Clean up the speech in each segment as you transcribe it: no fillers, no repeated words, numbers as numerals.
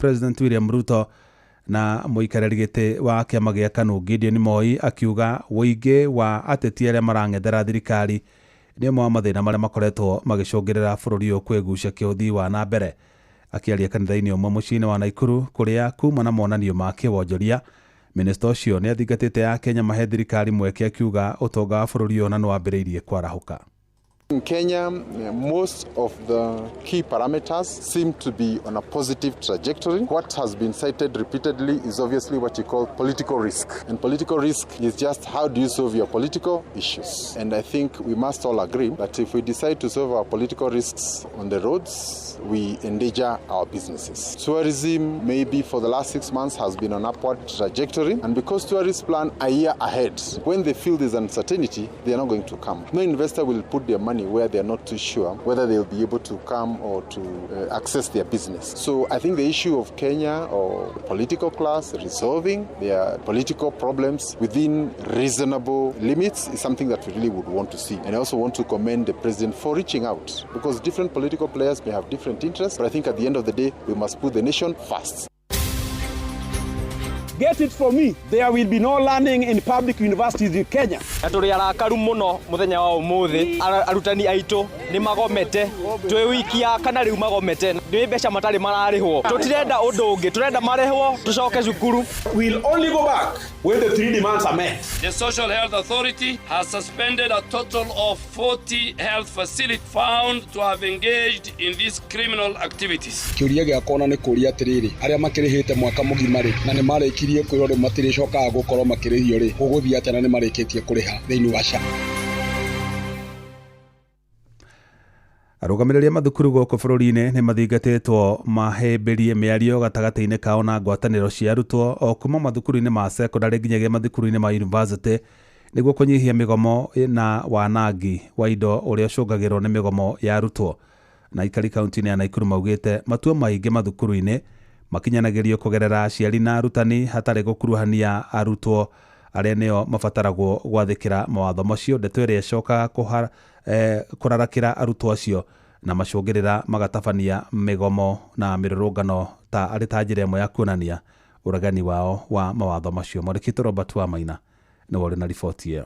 President William Ruto na mũikarĩri gĩtĩ wa kĩama gĩa KANU Gideon Moi akiuga ũingĩ wa ateti arĩa marang'ethera thirikari nĩ ũmwe wa mathĩna marĩa makoretwo magĩcũngĩrĩra bũrũri ũyũ kwĩgucia kĩũthii wa na mbere. Akĩaria kanitha-inĩ ũmwe mũciĩ-inĩ wa Naikuru kũrĩa kuma na monanio ma kĩwonjoria, minista ũcio nĩ athingatĩte Akenya mahe thirikari mweke akiuga ũtonga wa bũrũri ũyũ na nĩwambĩrĩirie kwarahũka. In Kenya, most of the key parameters seem to be on a positive trajectory. What has been cited repeatedly is obviously what you call political risk. And political risk is just how do you solve your political issues. And I think we must all agree that if we decide to solve our political risks on the roads, we endanger our businesses. Tourism, maybe for the last 6 months, has been on upward trajectory. And because tourists plan a year ahead, when they feel there's uncertainty, they are not going to come. No investor will put their money where they are not too sure whether they'll be able to come or to access their business. So I think the issue of Kenya or the political class resolving their political problems within reasonable limits is something that we really would want to see. And I also want to commend the president for reaching out, because different political players may have different interests, but I think at the end of the day, we must put the nation first. Get it for me. There will be no learning in public universities in Kenya. Na tũrĩ arakaru mũno mũthenya wa ũmũthĩ. Arutani aitũ nĩ magomete, twĩ wiki ya kana rĩu magomete, nĩ mbeca matarĩ mararĩhwo. Tũtirenda ũndũ ũngĩ, tũrenda marĩhwo tũcoke cukuru. We'll only go back when the three demands are met. The Social Health Authority has suspended a total of 40 health facilities found to have engaged in these criminal activities. Kĩũria gĩakwa ona nĩ kũria atĩrĩrĩ, arĩa makĩrĩhĩte mwaka mũgima rĩ, na nĩ marĩkirie kwĩrwo rĩu matirĩcokaga gũkorwo makĩrĩhio rĩ, gũgũthiĩ atĩa na nĩ marĩkĩtie kũrĩha thĩinĩ wa SHA? Arũgamĩrĩri a mathukuru gũkũ bũrũri-inĩ nĩ mathingatĩtwo mahĩmbĩrie mĩario gatagatĩ-inĩ kao na ngwatanĩro cia arutwo o kuma mathukuru-inĩ ma secondary nginyagia mathukuru-inĩ ma university nĩguo kũnyihia mĩgomo na wanangi wa indo ũrĩa ũcũngagĩrwo nĩ mĩgomo ya arutwo. Na aikari kaunti-inĩ ya Naikuru maugĩte matua maingĩ mathukuru-inĩ makinyanagĩrio kũgerera aciari na arutani hatarĩ gũkuruhania arutwo arĩa nĩo mabataragwo gwathĩkĩra mawatho macio. Ndeto ĩrĩa ĩcokaga kũrarakĩra arutwo acio na macũngĩrĩra magatabania mĩgomo na mĩrũrũngano ta arĩ ta njĩra ĩmwe ya kuonania ũregani wao wa mawatho macio. Mwandĩki Robert Wamaina nĩwe ũrĩ na riboti ĩyo.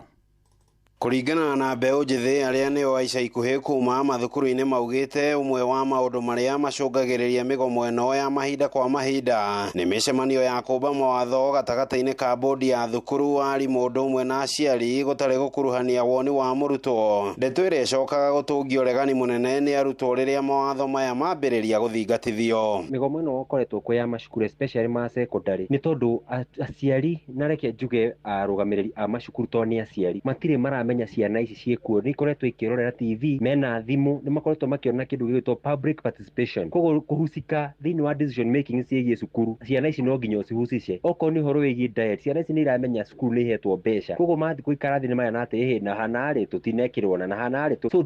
Kũringana na mbeũ njĩthĩ arĩa nĩo a ica ikuhĩ kuma mathukuru-inĩ maugĩte ũmwe wa maũndũ marĩa macũngagĩrĩria mĩgomo ĩno ya mahinda kwa mahinda nĩ mĩcemanio ya kũmba mawatho gatagatĩ-inĩ ka bodi ya thukuru, arimũ ũndũ ũmwe na aciari gũtarĩ gũkuruhania woni wa mũrutwo. Ndeto ĩrĩa ĩcokaga gũtũngia ũregani mũnene nĩ arutwo rĩrĩa mawatho maya mambĩrĩria gũthingatithio. Mĩgomo ĩno ĩkoretwo kuo ya macukuru especially ma secondary nĩ tondũ aciari na reke njuge arũgamĩrĩri a macukuru tondũ nĩ aciari matirĩ maramenya ciana ici ciĩkuo, nĩ ikoretwo ikĩrorera TV, mena thimũ, nĩ makoretwo makĩona kĩndũ gĩgwĩtwo public participation. Koguo kũhusika thĩinĩ wa decision making ciĩgiĩ cukuru, ciana ici no nginya ũcihucice. Okorwo nĩ ũhoro wĩgiĩ diet, ciana ici nĩ iramenya cukuru nĩ ihetwo mbeca, koguo mathiĩ gũikara thĩ nĩ marona atĩ ĩhĩ na hana rĩ tũtinekĩrwo na hana rĩ, so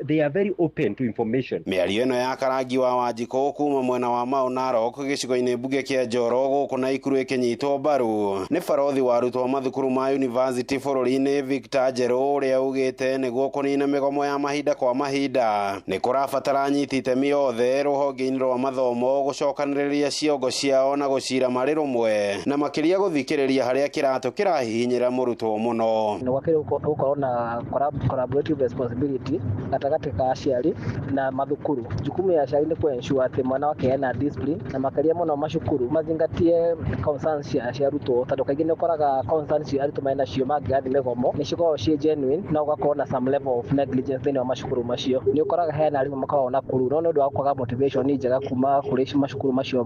they are very open to information. Mĩario ĩno ya Karangi wa Wanjikũ kuma mwena wa Mau Narok gĩcigo-inĩ mbunge kĩa Njoro gũkũ Naikuru ĩkĩnyitwo mbaru nĩ barothi wa arutwo mathukuru ma university bũrũri-inĩ Victor Njerũ ũrĩa ugĩte nĩguo kũnina mĩgomo ya mahinda kwa mahinda nĩ kũrabatara anyiti itemi othe rũhonge-inĩ rwa mathomo gũcokanĩrĩria ciongo ciao na gũcira marĩ rũmwe na makĩria gũthikĩrĩria harĩa kĩratũ kĩrahihinyĩra mũrutwo mũno. Nĩ gwakĩrĩirwo gũkorwo na collaborative responsibility gatagatĩ ka aciari na mathukuru. Jukumu ya aciari nĩ kũ-ensure atĩ mwana wake ena discipline na makĩria mũno macukuru mazingatie concerns cia arutwo, tondũ kaingĩ nĩ ũkoraga concerns cia arutwo marĩ nacio mangĩgathiĩ mĩgomo nĩ cikoragwo ciĩ genuine na ũgakorwo na some level of negligence thĩinĩ wa macukuru macio. Nĩ ũkoraga hena arimũ makoragwo na kuru no nĩ ũndũ wa kwaga motivation njega kuma kũrĩ macukuru macio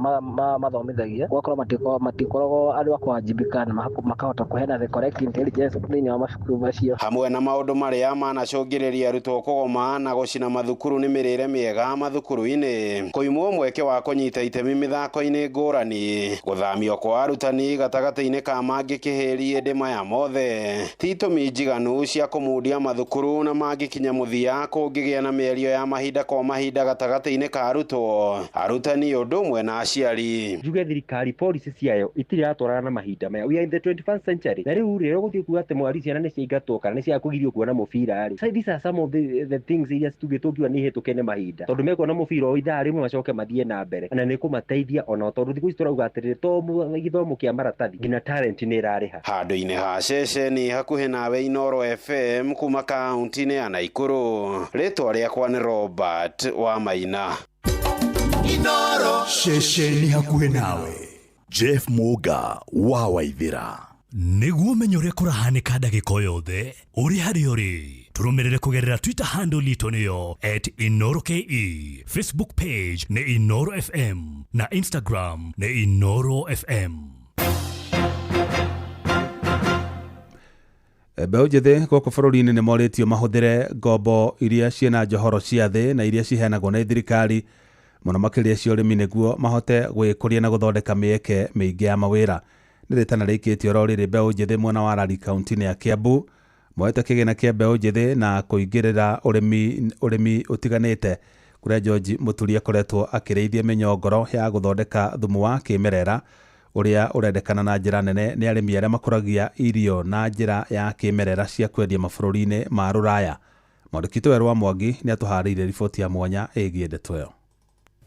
mathomithagia, ũgakorwo matikoragwo andũ a kũwajibika na makahota kũheana the correct intelligence thĩinĩ wa macukuru macio. Hamwe na maũndũ marĩa manacũngĩrĩria arutwo kũgoma na gũcina mathukuru nĩ mĩrĩre mĩega mathukuru-inĩ, kũimwo mweke wa kũnyita itemi mĩthako-inĩ ngũrani, gũthamio kwa arutani gatagatĩ-inĩ ka mangĩ kĩhĩri ĩndĩ maya mothe ti itũmi Njiganu cia kũmundia mathukuru na mangĩkinya mũthia kũngĩgĩa na mĩario ya mahinda kwa mahinda gatagatĩ-inĩ ka arutwo, arutani ũndũ ũmwe na aciari. Njuge thirikari policy ciayo itirĩ iratwarana na mahinda maya. We are in the 21st century. Na rĩu rĩ, ũgũthiĩ kuga atĩ mwari ciana nĩ ciaingatwo kana nĩ ciakũgirio kuona mũbira rĩ. So these are some of the things iria tũngiuga nĩ ihĩtũke nĩ mahinda, tondũ mekuona mũbira o ithaa rĩmwe macoke mathiĩ na mbere, na nĩ kũmateithia ona tondũ thikũ ici tũrauga atĩrĩrĩ, to gĩthomo kĩa maratathi, nginya talent nĩ ĩrarĩha. Handũ-inĩ ha ceceni hakuhĩ nawe Inooro FM kuma kaunti-inĩ ya Naikuru, rĩtwa rĩakwa nĩ Robert wa Maina. Inooro ceceni hakuhĩ nawe. Jeff Muga wa Waithira. Nĩguo ũmenye ũrĩa kũrahanĩka ndagĩka o yothe ũrĩ harĩa ũrĩ, tũrũmĩrĩre kũgerera Twitter handle itũ nĩyo @InooroKE, Facebook page nĩ Inooro FM na Instagram nĩ Inooro FM. Mbeũ njĩthĩ gũkũ bũrũri-inĩ nĩ morĩtio mahũthĩre ngombo iria ciĩna njohoro cia thĩ na iria ciheanagwo nĩ thirikari mũno makĩria cia ũrĩmi nĩguo mahote gwĩkũria na gũthondeka mĩeke mĩingĩ ya mawĩra. Nĩ rĩtana rĩikĩtio oro rĩrĩ mbeũ njĩthĩ mwena wa Rari kaunti-inĩ ya Kiambu moete kĩgĩna kĩa mbeũ njĩthĩ na kũingĩrĩra ũrĩmi ũtiganĩte kũrĩa George Mũturi akoretwo akĩrĩithia mĩnyongoro ya gũthondeka thumu wa kĩmerera ũrĩa ũrendekana na njĩra nene nĩ arĩmi arĩa makũragia irio na njĩra ya kĩmerera cia kwendia mabũrũri-inĩ ma rũraya. Mwandĩki witũ Werũ wa Mwangi nĩ atũharĩirie riboti ya mwanya ĩgiĩ ndeto ĩyo.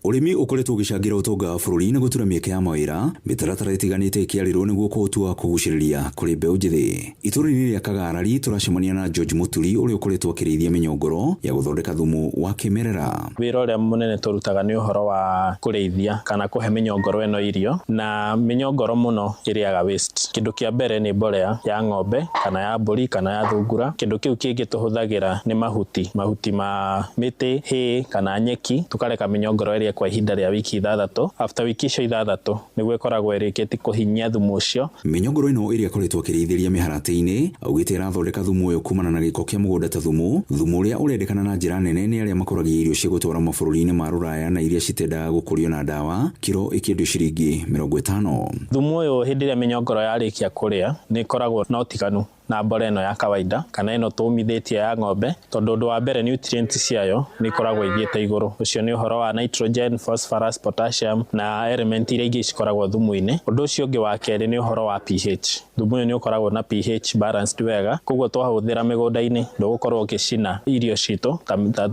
Ũrĩmi ũkoretwo ũgĩcangĩra ũtonga wa bũrũri na gũtura mĩeke ya mawĩra, mĩtaratara ĩtiganĩte ĩkĩarĩrwo nĩguo kũũtua kũgucĩrĩria kũrĩ mbeũ njĩthĩ. Itũũra-inĩ rĩa Kagarari tũracemania na George Mũturi ũrĩa ũkoretwo akĩrĩithia mĩnyongoro ya gũthondeka thumu wa kĩmerera. Wĩra ũrĩa mũnene tũrutaga nĩ ũhoro wa kũrĩithia kana kũhe mĩnyongoro ĩno irio, na mĩnyongoro mũno ĩrĩaga waste. Kĩndũ kĩa mbere nĩ mbolea ya ng'ombe kana ya mbũri kana ya thungura. Kĩndũ kĩu kĩngĩ tũhũthagĩra nĩ mahuti ma mĩtĩ, hay kana nyeki, tũkareka mĩnyongoro ĩrĩe kwa ihinda rĩa wiki 6. After wiki icio 6 nĩguo ĩkoragwo ĩrĩkĩtie kũhinyia thumu ũcio. Mĩnyongoro ĩno ĩrĩa ĩkoretwo akĩrĩithĩria mĩharatĩ-inĩ augĩte ĩrathondeka thumu ũyũ kumana na gĩko kĩa mũgũnda ta thumu ũrĩa ũrendekana na njĩra nene nĩ arĩa makũragia irio cia gũtwara mabũrũri-inĩ ma rũraya na iria citendaga gũkũrio na ndawa, kiro ĩkĩendio ciringi 50. Thumu ũyũ hĩndĩ ĩrĩa mĩnyongoro yarĩkia kũrĩa nĩ ĩkoragwo na ũtiganu na mbolea ĩno ya kawaida kana ĩno tũmithĩtie ya ng'ombe, tondũ ũndũ wa mbere nutrients ciayo nĩ ikoragwo ithiĩte igũrũ. Ũcio nĩ ũhoro wa nitrogen, phosphorus, potassium na element iria ingĩ cikoragwo thumu-inĩ. Ũndũ ũcio ũngĩ wa kerĩ nĩ ũhoro wa pH. Thumu ũyũ nĩ ũkoragwo na pH balanced wega, koguo twahũthĩra mĩgũnda-inĩ ndũgũkorwo ũgĩcina irio citũ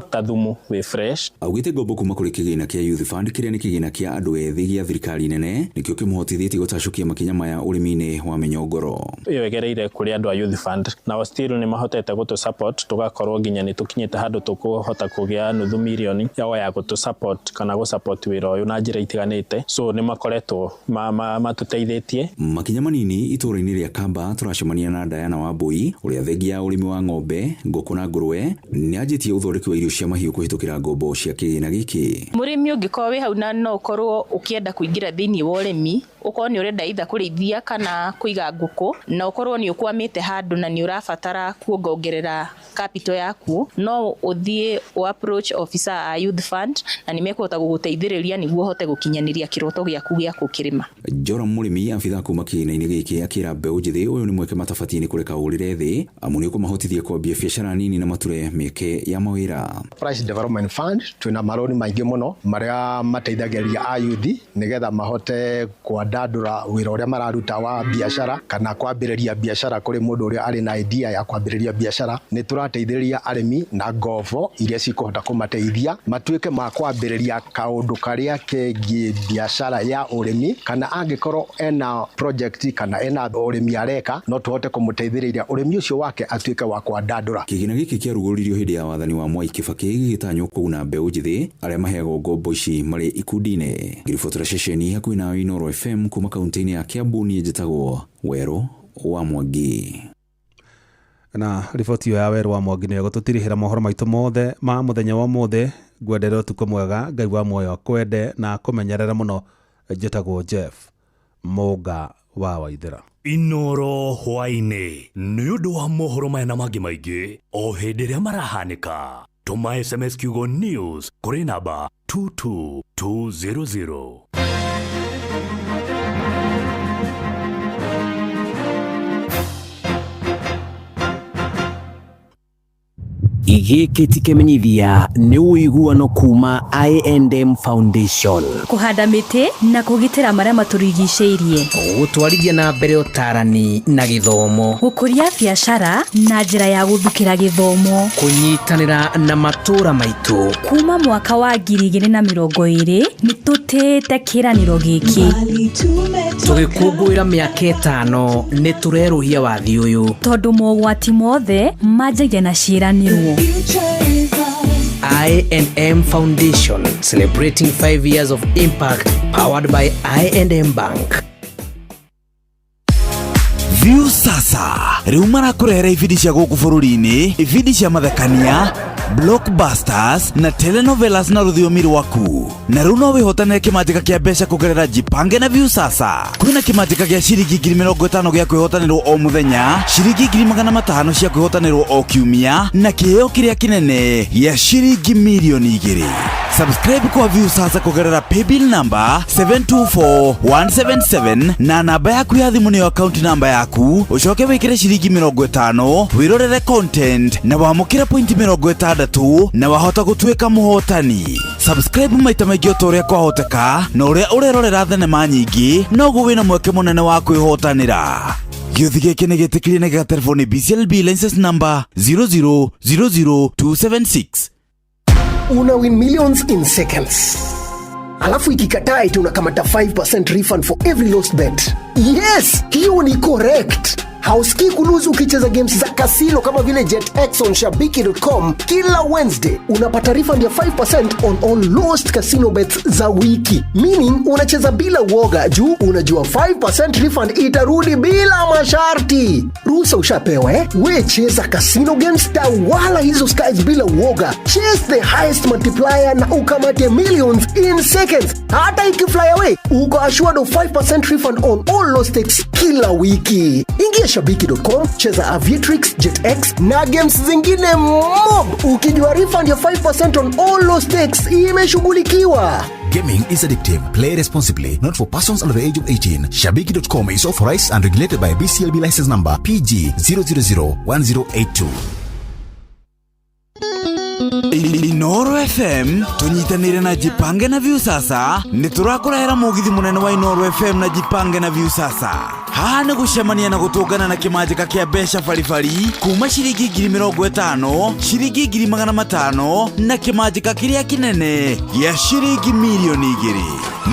ta thumu wĩ fresh. Augĩte ngombo kuma kũrĩ kĩgĩna kĩa Youth Fund kĩrĩa nĩ kĩgĩna kĩa andũ ethĩ gĩa thirikari nene nĩkĩo kĩmũhotithĩtie gũtacũkia makinya maya ũrĩmi-inĩ wa mĩnyongoro. Ĩyo ĩgereire kũrĩ andũ a Youth Fund na still nĩ mahotete gũtũ support tũgakorwo nginya nĩ tũkinyĩte handũ tũkũhota kũgĩa nuthu mirioni yao ya gũtũ support kana gũ support wĩra ũyũ na njĩra itiganĩte, so nĩ makoretwo matũteithĩtie. Makinya manini itũũra-inĩ rĩa Kamba tũracemania na Diana Wambui ũrĩa thengia ya ũrĩmi wa ng'ombe, ngũkũ na ngũrwe nĩ anjĩtie ũthondeki wa irio cia mahiũ kũhĩtũkĩra ngombo cia kĩgĩna gĩkĩ. Mũrĩmi ũngĩkorwo wĩ hau na no ũkorwo ũkĩenda kũingĩra thĩinĩ wa ũrĩmi, ũkorwo nĩ ũrenda either kũrĩithia kana kũiga ngũkũ, na ũkorwo nĩ ũkwamĩte handũ na nĩ ũrabatara kuongongerera capital yaku, no ũthiĩ ũ approach officer a Youth Fund na nĩ mekũhota gũgũteithĩrĩria nĩguo ũhote gũkinyanĩria kĩroto gĩaku gĩa gũkĩrĩma. Joram Mũrĩmi abithaa kuma kĩgĩna-inĩ gĩkĩ akĩra mbeũ njĩthĩ ũyũ nĩ mweke matabatiĩ nĩ kũreka ũrĩre thĩ amu nĩ ũkũmahotithia kwambia biacara nini na mature mĩeke ya mawĩra. Price Development Fund twĩna maroni maingĩ mũno marĩa mateithagĩrĩria ayuthi nĩgetha mahote kwandandũra wĩra ũrĩa mararuta wa biacara kana kwambĩrĩria biacara kũrĩ mũndũ ũrĩa arĩ na idea ya kwambĩrĩria biacara. Nĩ tũrateithĩrĩria arĩmi na ngombo iria cikũhota kũmateithia matuĩke ma kwambĩrĩria kaũndũ karĩa kegiĩ biacara ya ũrĩmi, kana angĩkorwo ena project kana ena ũrĩmi areka no tũhote kũmũteithĩrĩria ũrĩmi ũcio wake atuĩke wa kwandandũra. Kĩgĩna gĩkĩ kĩarugũririo hĩndĩ ya wathani wa Mwai Kibaki gĩgĩtanywo kũguna mbeũ njĩthĩ arĩa maheagwo ngombo ici marĩ ikundi-inĩ. Ngĩribotera ceceni hakuhĩ nawe Inooro FM kuma kaunti-inĩ ya Kiambu, niĩ njĩtagwo Werũ wa Mwangi. Na riboti ya Werũ wa Mwangi nĩyo gũtũtirihĩra mohoro maitũ mothe ma mũthenya wa ũmũthĩ. Ngwendere ũtukũ mwega, Ngai wa muoyo akwende na akũmenyerere mũno. Njĩtagwo Jeff Mũnga wa Waithĩra. Inooro hwaĩ-inĩ nĩ ũndũ wa mohoro maya na mangĩ maingĩ o hĩndĩ ĩrĩa marahanĩka. Tũma SMS kiugo news kũrĩ namba 22200. Gĩkĩ ti kĩmenyithia nĩ ũiguano kuma I&M Foundation. Kũhanda mĩtĩ na kũgitĩra marĩa matũrigicĩirie. Gũtwarithia na mbere ũtarani na gĩthomo. Gũkũria biacara na njĩra ya gũthukĩra gĩthomo. Kũnyitanĩra na matũũra maitũ. Kuma mwaka wa 2020 nĩ tũtĩĩte kĩĩranĩro gĩkĩ. Tũgĩkũngũĩra mĩaka 5 nĩ tũrerũhia wathi ũyũ. Tondũ mogwati mothe manjagia na ciĩranĩro. I&M Foundation, celebrating 5 years of impact, powered by I&M Bank. View sasa rĩu marakũrehera ibindi cia gũkũ bũrũri-inĩ, ibindi cia mathekania, blockbusters na telenovelas na rũthiomi rwaku. Na rĩu no wĩhotanĩre kĩmanjĩka kĩa mbeca kũgerera Jipange na View sasa. Kwĩna kĩmanjĩka gĩa ciringi 50,000 gĩa kwĩhotanĩrwo o mũthenya, ciringi 500,000 cia kwĩhotanĩrwo o kiumia, na kĩheo kĩrĩa kĩnene gĩa ciringi 2 million. Subscribe kwa View sasa kũgerera paybill number 724177 na namba yaku ya thimũ nĩyo account number yaku, ũcoke wĩkĩre ciringi 50 wĩrorere content na wamũkĩre pointi 60 na wahota gũtuĩka mũhotani. Subscribe maita maingĩ o ta ũrĩa kwahoteka, na ũrĩa ũrerorera thenema nyingĩ noguo wĩna mweke mũnene wa kwĩhotanĩra. Gĩũthi gĩkĩ nĩ gĩtĩkĩrie na gĩgaterefo nĩ BCLB license number 0000276. Una win millions in seconds, alafu ikikataa eti unakamata 5% refund for every lost bet. Yes, hiyo ni correct. Hausikii kulose ukicheza games za kasino kama vile JetX on shabiki.com. Kila Wednesday unapata refund ya 5% on all lost casino bets za wiki, meaning unacheza bila uoga juu unajua 5% refund itarudi bila masharti. Ruhusa ushapewa, eh? We cheza casino games, tawala hizo skies bila uoga. Chase the highest multiplier na ukamate millions in seconds. Hata ikifly away, uko assured of 5% refund on all lost stakes kila wiki. Ingia shabiki.com, cheza Aviatrix, JetX na games zingine mob, ukijua refund ya 5% on all lost stakes imeshughulikiwa. Gaming is addictive. Play responsibly. Not for persons under the age of 18. Shabiki.com is authorized and regulated by BCLB license number PG 0001082. Inoro FM tunyitanire na Jipange na View sasa nĩ tũrakũrehera mũgithi mũnene wa Inoro FM na Jipange na View sasa. Haha nĩ gũcemania na gũtũngana na kĩmanjĩka kĩa mbeca baribari kuma ciringi 50,000, ciringi 500,000 na kĩmanjĩka kĩrĩa kĩnene gĩa ciringi 2 million.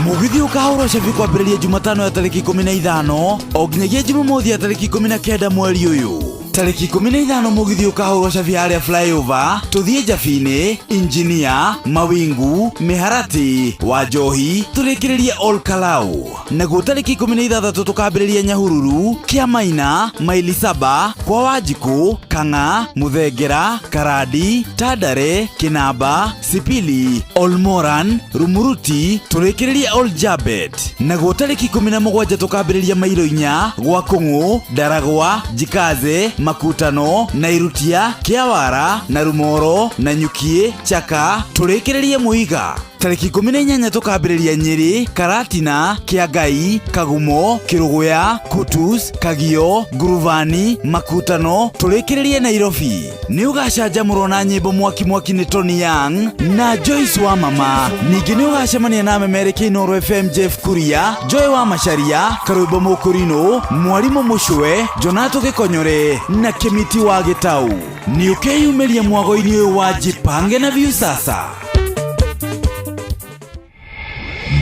Mũgithi ũkahũrwo cabi kwambĩrĩria Jumatano ya tarĩki 15 o nginyagia Jumamothi ya tarĩki 19 mweri ũyũ. Tarĩki 15 mũgithi ũkahũrwo cabi harĩa flyover, tũthiĩ Njabinĩ, Injinia, Mawingu, Mĩharatĩ, Wanjohi, tũrĩkĩrĩrie Ol Kalou. Naguo tarĩki 16 tũkambĩrĩria Nyahururu, Kĩamaina, Maili Saba, kwa Wanjikũ, Kang'a, Mũthengera, Karandi, Tandare, Kĩnamba, Sipili, Olmoran, Rumuruti, tũrĩkĩrĩrie Ol Jabet. Naguo tarĩki 17 tũkambĩrĩria Mailo 4 gwa Kũng'ũ, Ndaragwa, Jikaze, Makutano, Nairutia, Kĩawara, Narumoro, Nanyukie, Chaka, tũrĩkĩrĩrie Mũiga. Tarĩki 18 tũkambĩrĩria Nyĩrĩ, Karatina, Kĩangai, Kagumo, Kĩrũgũya, Kutus, Kagio, Nguruvani, Makutano, tũrĩkĩrĩrie Nairobi. Nĩ ũgacanjamũrwo na nyĩmbo mwaki mwaki nĩ Tony Young na Joyce wa Mama. Ningĩ nĩ ũgacemania na memereki Inooro FM Jeff Kuria, Joy wa Macharia, Karwĩmbo Mũkũrinũ, Mwarimũ Mũcwe, Jonato Gĩkonyore na Kĩmiti wa Gĩtau. Nĩ ũkeyumĩria mwago-inĩ ũyũ wa Jipange na View sasa.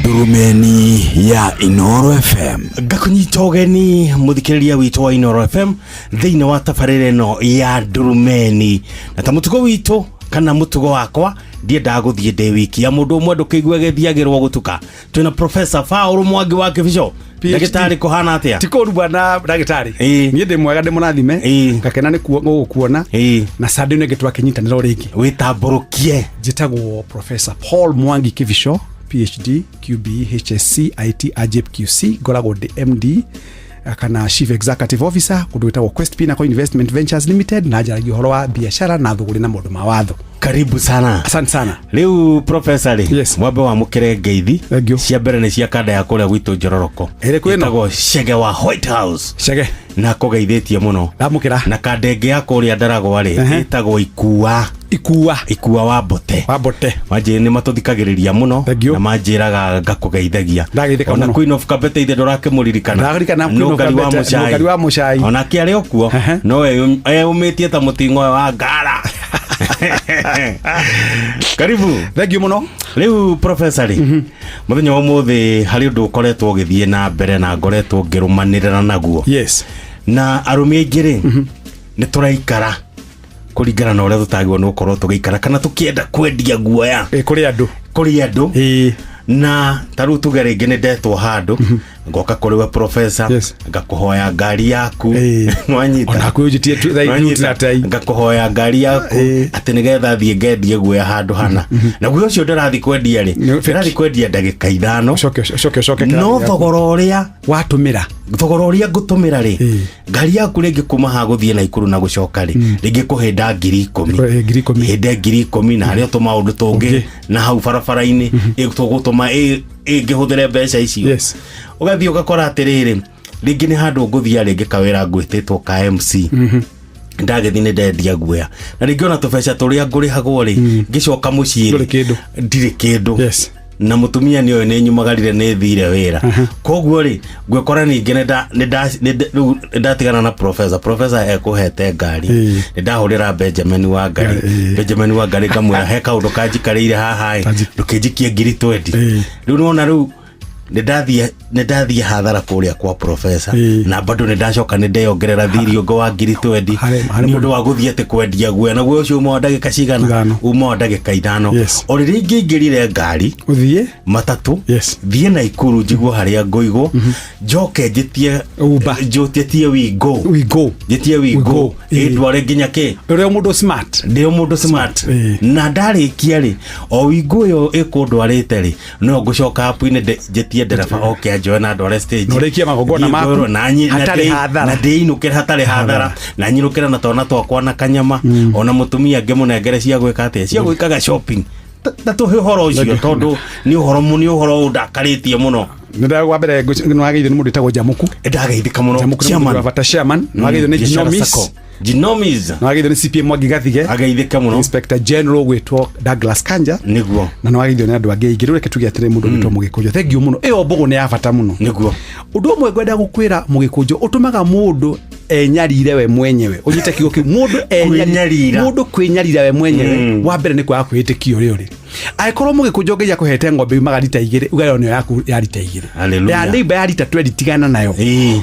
Ndurumeni ya Inooro FM. Ngakũnyita ũgeni mũthikĩrĩria witũ wa Inooro FM thĩinĩ wa tabarĩra ĩno ya Ndurumeni, na ta mũtugo witũ kana mũtugo wakwa, ndiendaga gũthiĩ ndĩ wiki ya mũndũ ũmwe, ndũkĩigue gĩthiagĩrwo gũtuka. Twĩna Professor Paul Mwangi wa Kĩbico. Ndagĩtarĩ, kũhana atĩa? Ti kũru bwana ndagĩtarĩ, niĩ ndĩ mwega, ndĩ mũrathime, ngakena nĩ gũgũkuona na Sunday ĩno ĩngĩ twakĩnyitanĩra o rĩngĩ. Wĩtambũrũkie. Njĩtagwo Professor Paul Mwangi Kibicho, PhD QB HSC IT AJEP QC. Ngoragwo ndĩ MD kana Chief Executive Officer kũndũ gwĩtagwo Quest Pinnacle Investment Ventures Limited, na njaragia ũhoro wa biacara na thũgũrĩ na maũndũ ma watho. Karibu sana. Asante sana. Rĩu professor rĩ, yes. Mwambe wamũkĩre ngeithi cia mbere nĩ cia kanda ya kũrĩa gwitũ Njororoko. Ĩrĩkũ ĩno? Ĩtagwo Chege wa White House. Chege na kũgeithĩtie mũno. Ndamũkĩra. Na kanda ĩngĩ ya kũrĩa Ndaragwa rĩ, ĩtagwo Ikua. Ikua Ikua wa Mbote. Wa Mbote. Manjĩ nĩ matũthikagĩrĩria mũno na manjĩraga ngakũgeithagia. Ndageithĩka Ona mũno. Queen of Kabete ithe ndũrakĩmũririkana. Ndaririkana Queen of Nũngari wa Kabete, Mũcai. Nũngari wa Mũcai. Onake arĩ o kuo no eyũmĩtie ta mũting'oe wa ngara. Karibu. Thank you mũno. Rĩu professor rĩ, mũthenya wa ũmũthĩ harĩ ũndũ ũkoretwo ũgĩthiĩ na mbere na ngoretwo ngĩrũmanĩrĩra naguo. Yes. Na arũme aingĩ rĩ, nĩ tũraikara kũringana na ũrĩa tũtagĩrĩirwo nĩ gũkorwo tũgĩikara kana tũkĩenda kwendia guoya kũrĩ andũ. Kũrĩ andũ. Na ta rĩu tuge rĩngĩ nĩ ndetwo handũ ngoka kũrĩ we professor, ngakũhoya ngari yaku, nwanyita. Ona kwĩ ũnjĩtie Nwanyita. Ngakũhoya ngari yaku atĩ nĩgetha thiĩ ngendie guoya handũ hana, na guoya ũcio ndĩrathiĩ kwendia rĩ, ndĩrathiĩ kwendia ndagĩka 5. Ũcoke ũcoke. No thogora ũrĩa watũmĩra, thogora ũrĩa ngũtũmĩra rĩ, ngari yaku rĩngĩ kuma haha gũthiĩ Naikuru na gũcoka rĩ, rĩngĩ kũhĩnda 10,000, 10,000, hĩnde 10,000 na harĩa tũmaũndũ tũngĩ na hau barabara-inĩ tũgũtũma ĩngĩhũthĩre mbeca icio. Ũgathiĩ ũgakora atĩrĩrĩ, rĩngĩ nĩ handũ ngũthiia rĩngĩ kawĩra ngwĩtĩtwo ka MC, ndagĩthiĩ nĩ ndendia guoya na rĩngĩ ona tũbeca tũrĩa ngũrĩhagwo rĩ, ngĩcoka mũciĩ rĩ, ndirĩ kĩndũ, na mũtumia nĩ oĩ nĩ nyumagarire nĩ thire wĩra. Koguo rĩ, ngwĩkora ningĩ rĩu nĩndatigana na professor. Professor ekũhete ngari, nĩndahũrĩra Benjamin wa Ngari, Benjamin wa Ngari ngamwĩra he kaũndũ kanjikarĩire haha ĩ, ndũkĩnjikie 20,000. Rĩu nĩwona rĩu nĩndathiĩ hathara kũrĩa kwa professor, na bado nĩndacoka nĩndeyongerera thiri ũngĩ wa 20,000 nĩ ũndũ wa gũthiĩ atĩ kwendia guoya, na guoya ũcio uma wa ndagĩka cigana? Uma wa ndagĩka 5. O rĩrĩa ingĩingĩrire ngari ũthiĩ matatũ thiĩ Naikuru njiguo harĩa ngũigwo, njoke njĩtie njĩtie Wingo, njĩtie Wingo ĩndware nginya kĩ ũrĩa mũndũ smart. Ndĩ o mũndũ smart, na ndarĩkia rĩ, o Wingo ĩyo ĩkũndwarĩte rĩ, no ngũcoka app-inĩ njĩtie ndereba oke anjoe na ndware stage. Na ũrĩkie magongona Thiĩ maku ngorwo na hatarĩ hathara. Na ndĩinũkĩre hatarĩ hathara, na nyinũkĩre na twana twakwa na kanyama, ona mũtumia ngĩmũnengere cia gwĩka atĩa, cia gwĩkaga shopping. Ta tũhe ũhoro ũcio tondũ nĩ ũhoro nĩ ũhoro ũndakarĩtie mũno. Nĩ wa mbere nĩwageithio nĩ mũndũ wĩtagwo Jamuku. Ndageithĩka mũno. Jamuku nĩ mũndũ wa bata, chairman. Nĩwageithio nĩ Biashara Ginomis. Sacco. Ginomis. Nĩwageithio nĩ CPM Mwangi Gathige. Ageithĩka mũno. Inspector General gwĩtwo Douglas Kanja. Nĩguo. Na nĩwageithio nĩ andũ angĩ aingĩ. Rĩu reke tuge atĩrĩ, mũndũ gwĩtwo Mũgĩkũnjũ, thank you mũno, ĩyo mbũgũ nĩ ya bata mũno. Nĩguo. Ũndũ ũmwe ngwenda gũkwĩra Mũgĩkũnjũ, ũtũmaga mũndũ enyarire we mwenyewe, ũnyite kiugo kĩu, mũndũ Kwĩnyarira. Mũndũ kwĩnyarira we mwenyewe, wa mbere nĩ kwaga kwĩĩtĩkia ũrĩa ũrĩ. Angĩkorwo Mũgĩkũnjũ Ngai akũhete ng'ombe yumaga rita 2, uga ĩyo nĩyo yaku ya rita 2. Hallelujah. Ya neighbor ya rita 20 tigana nayo,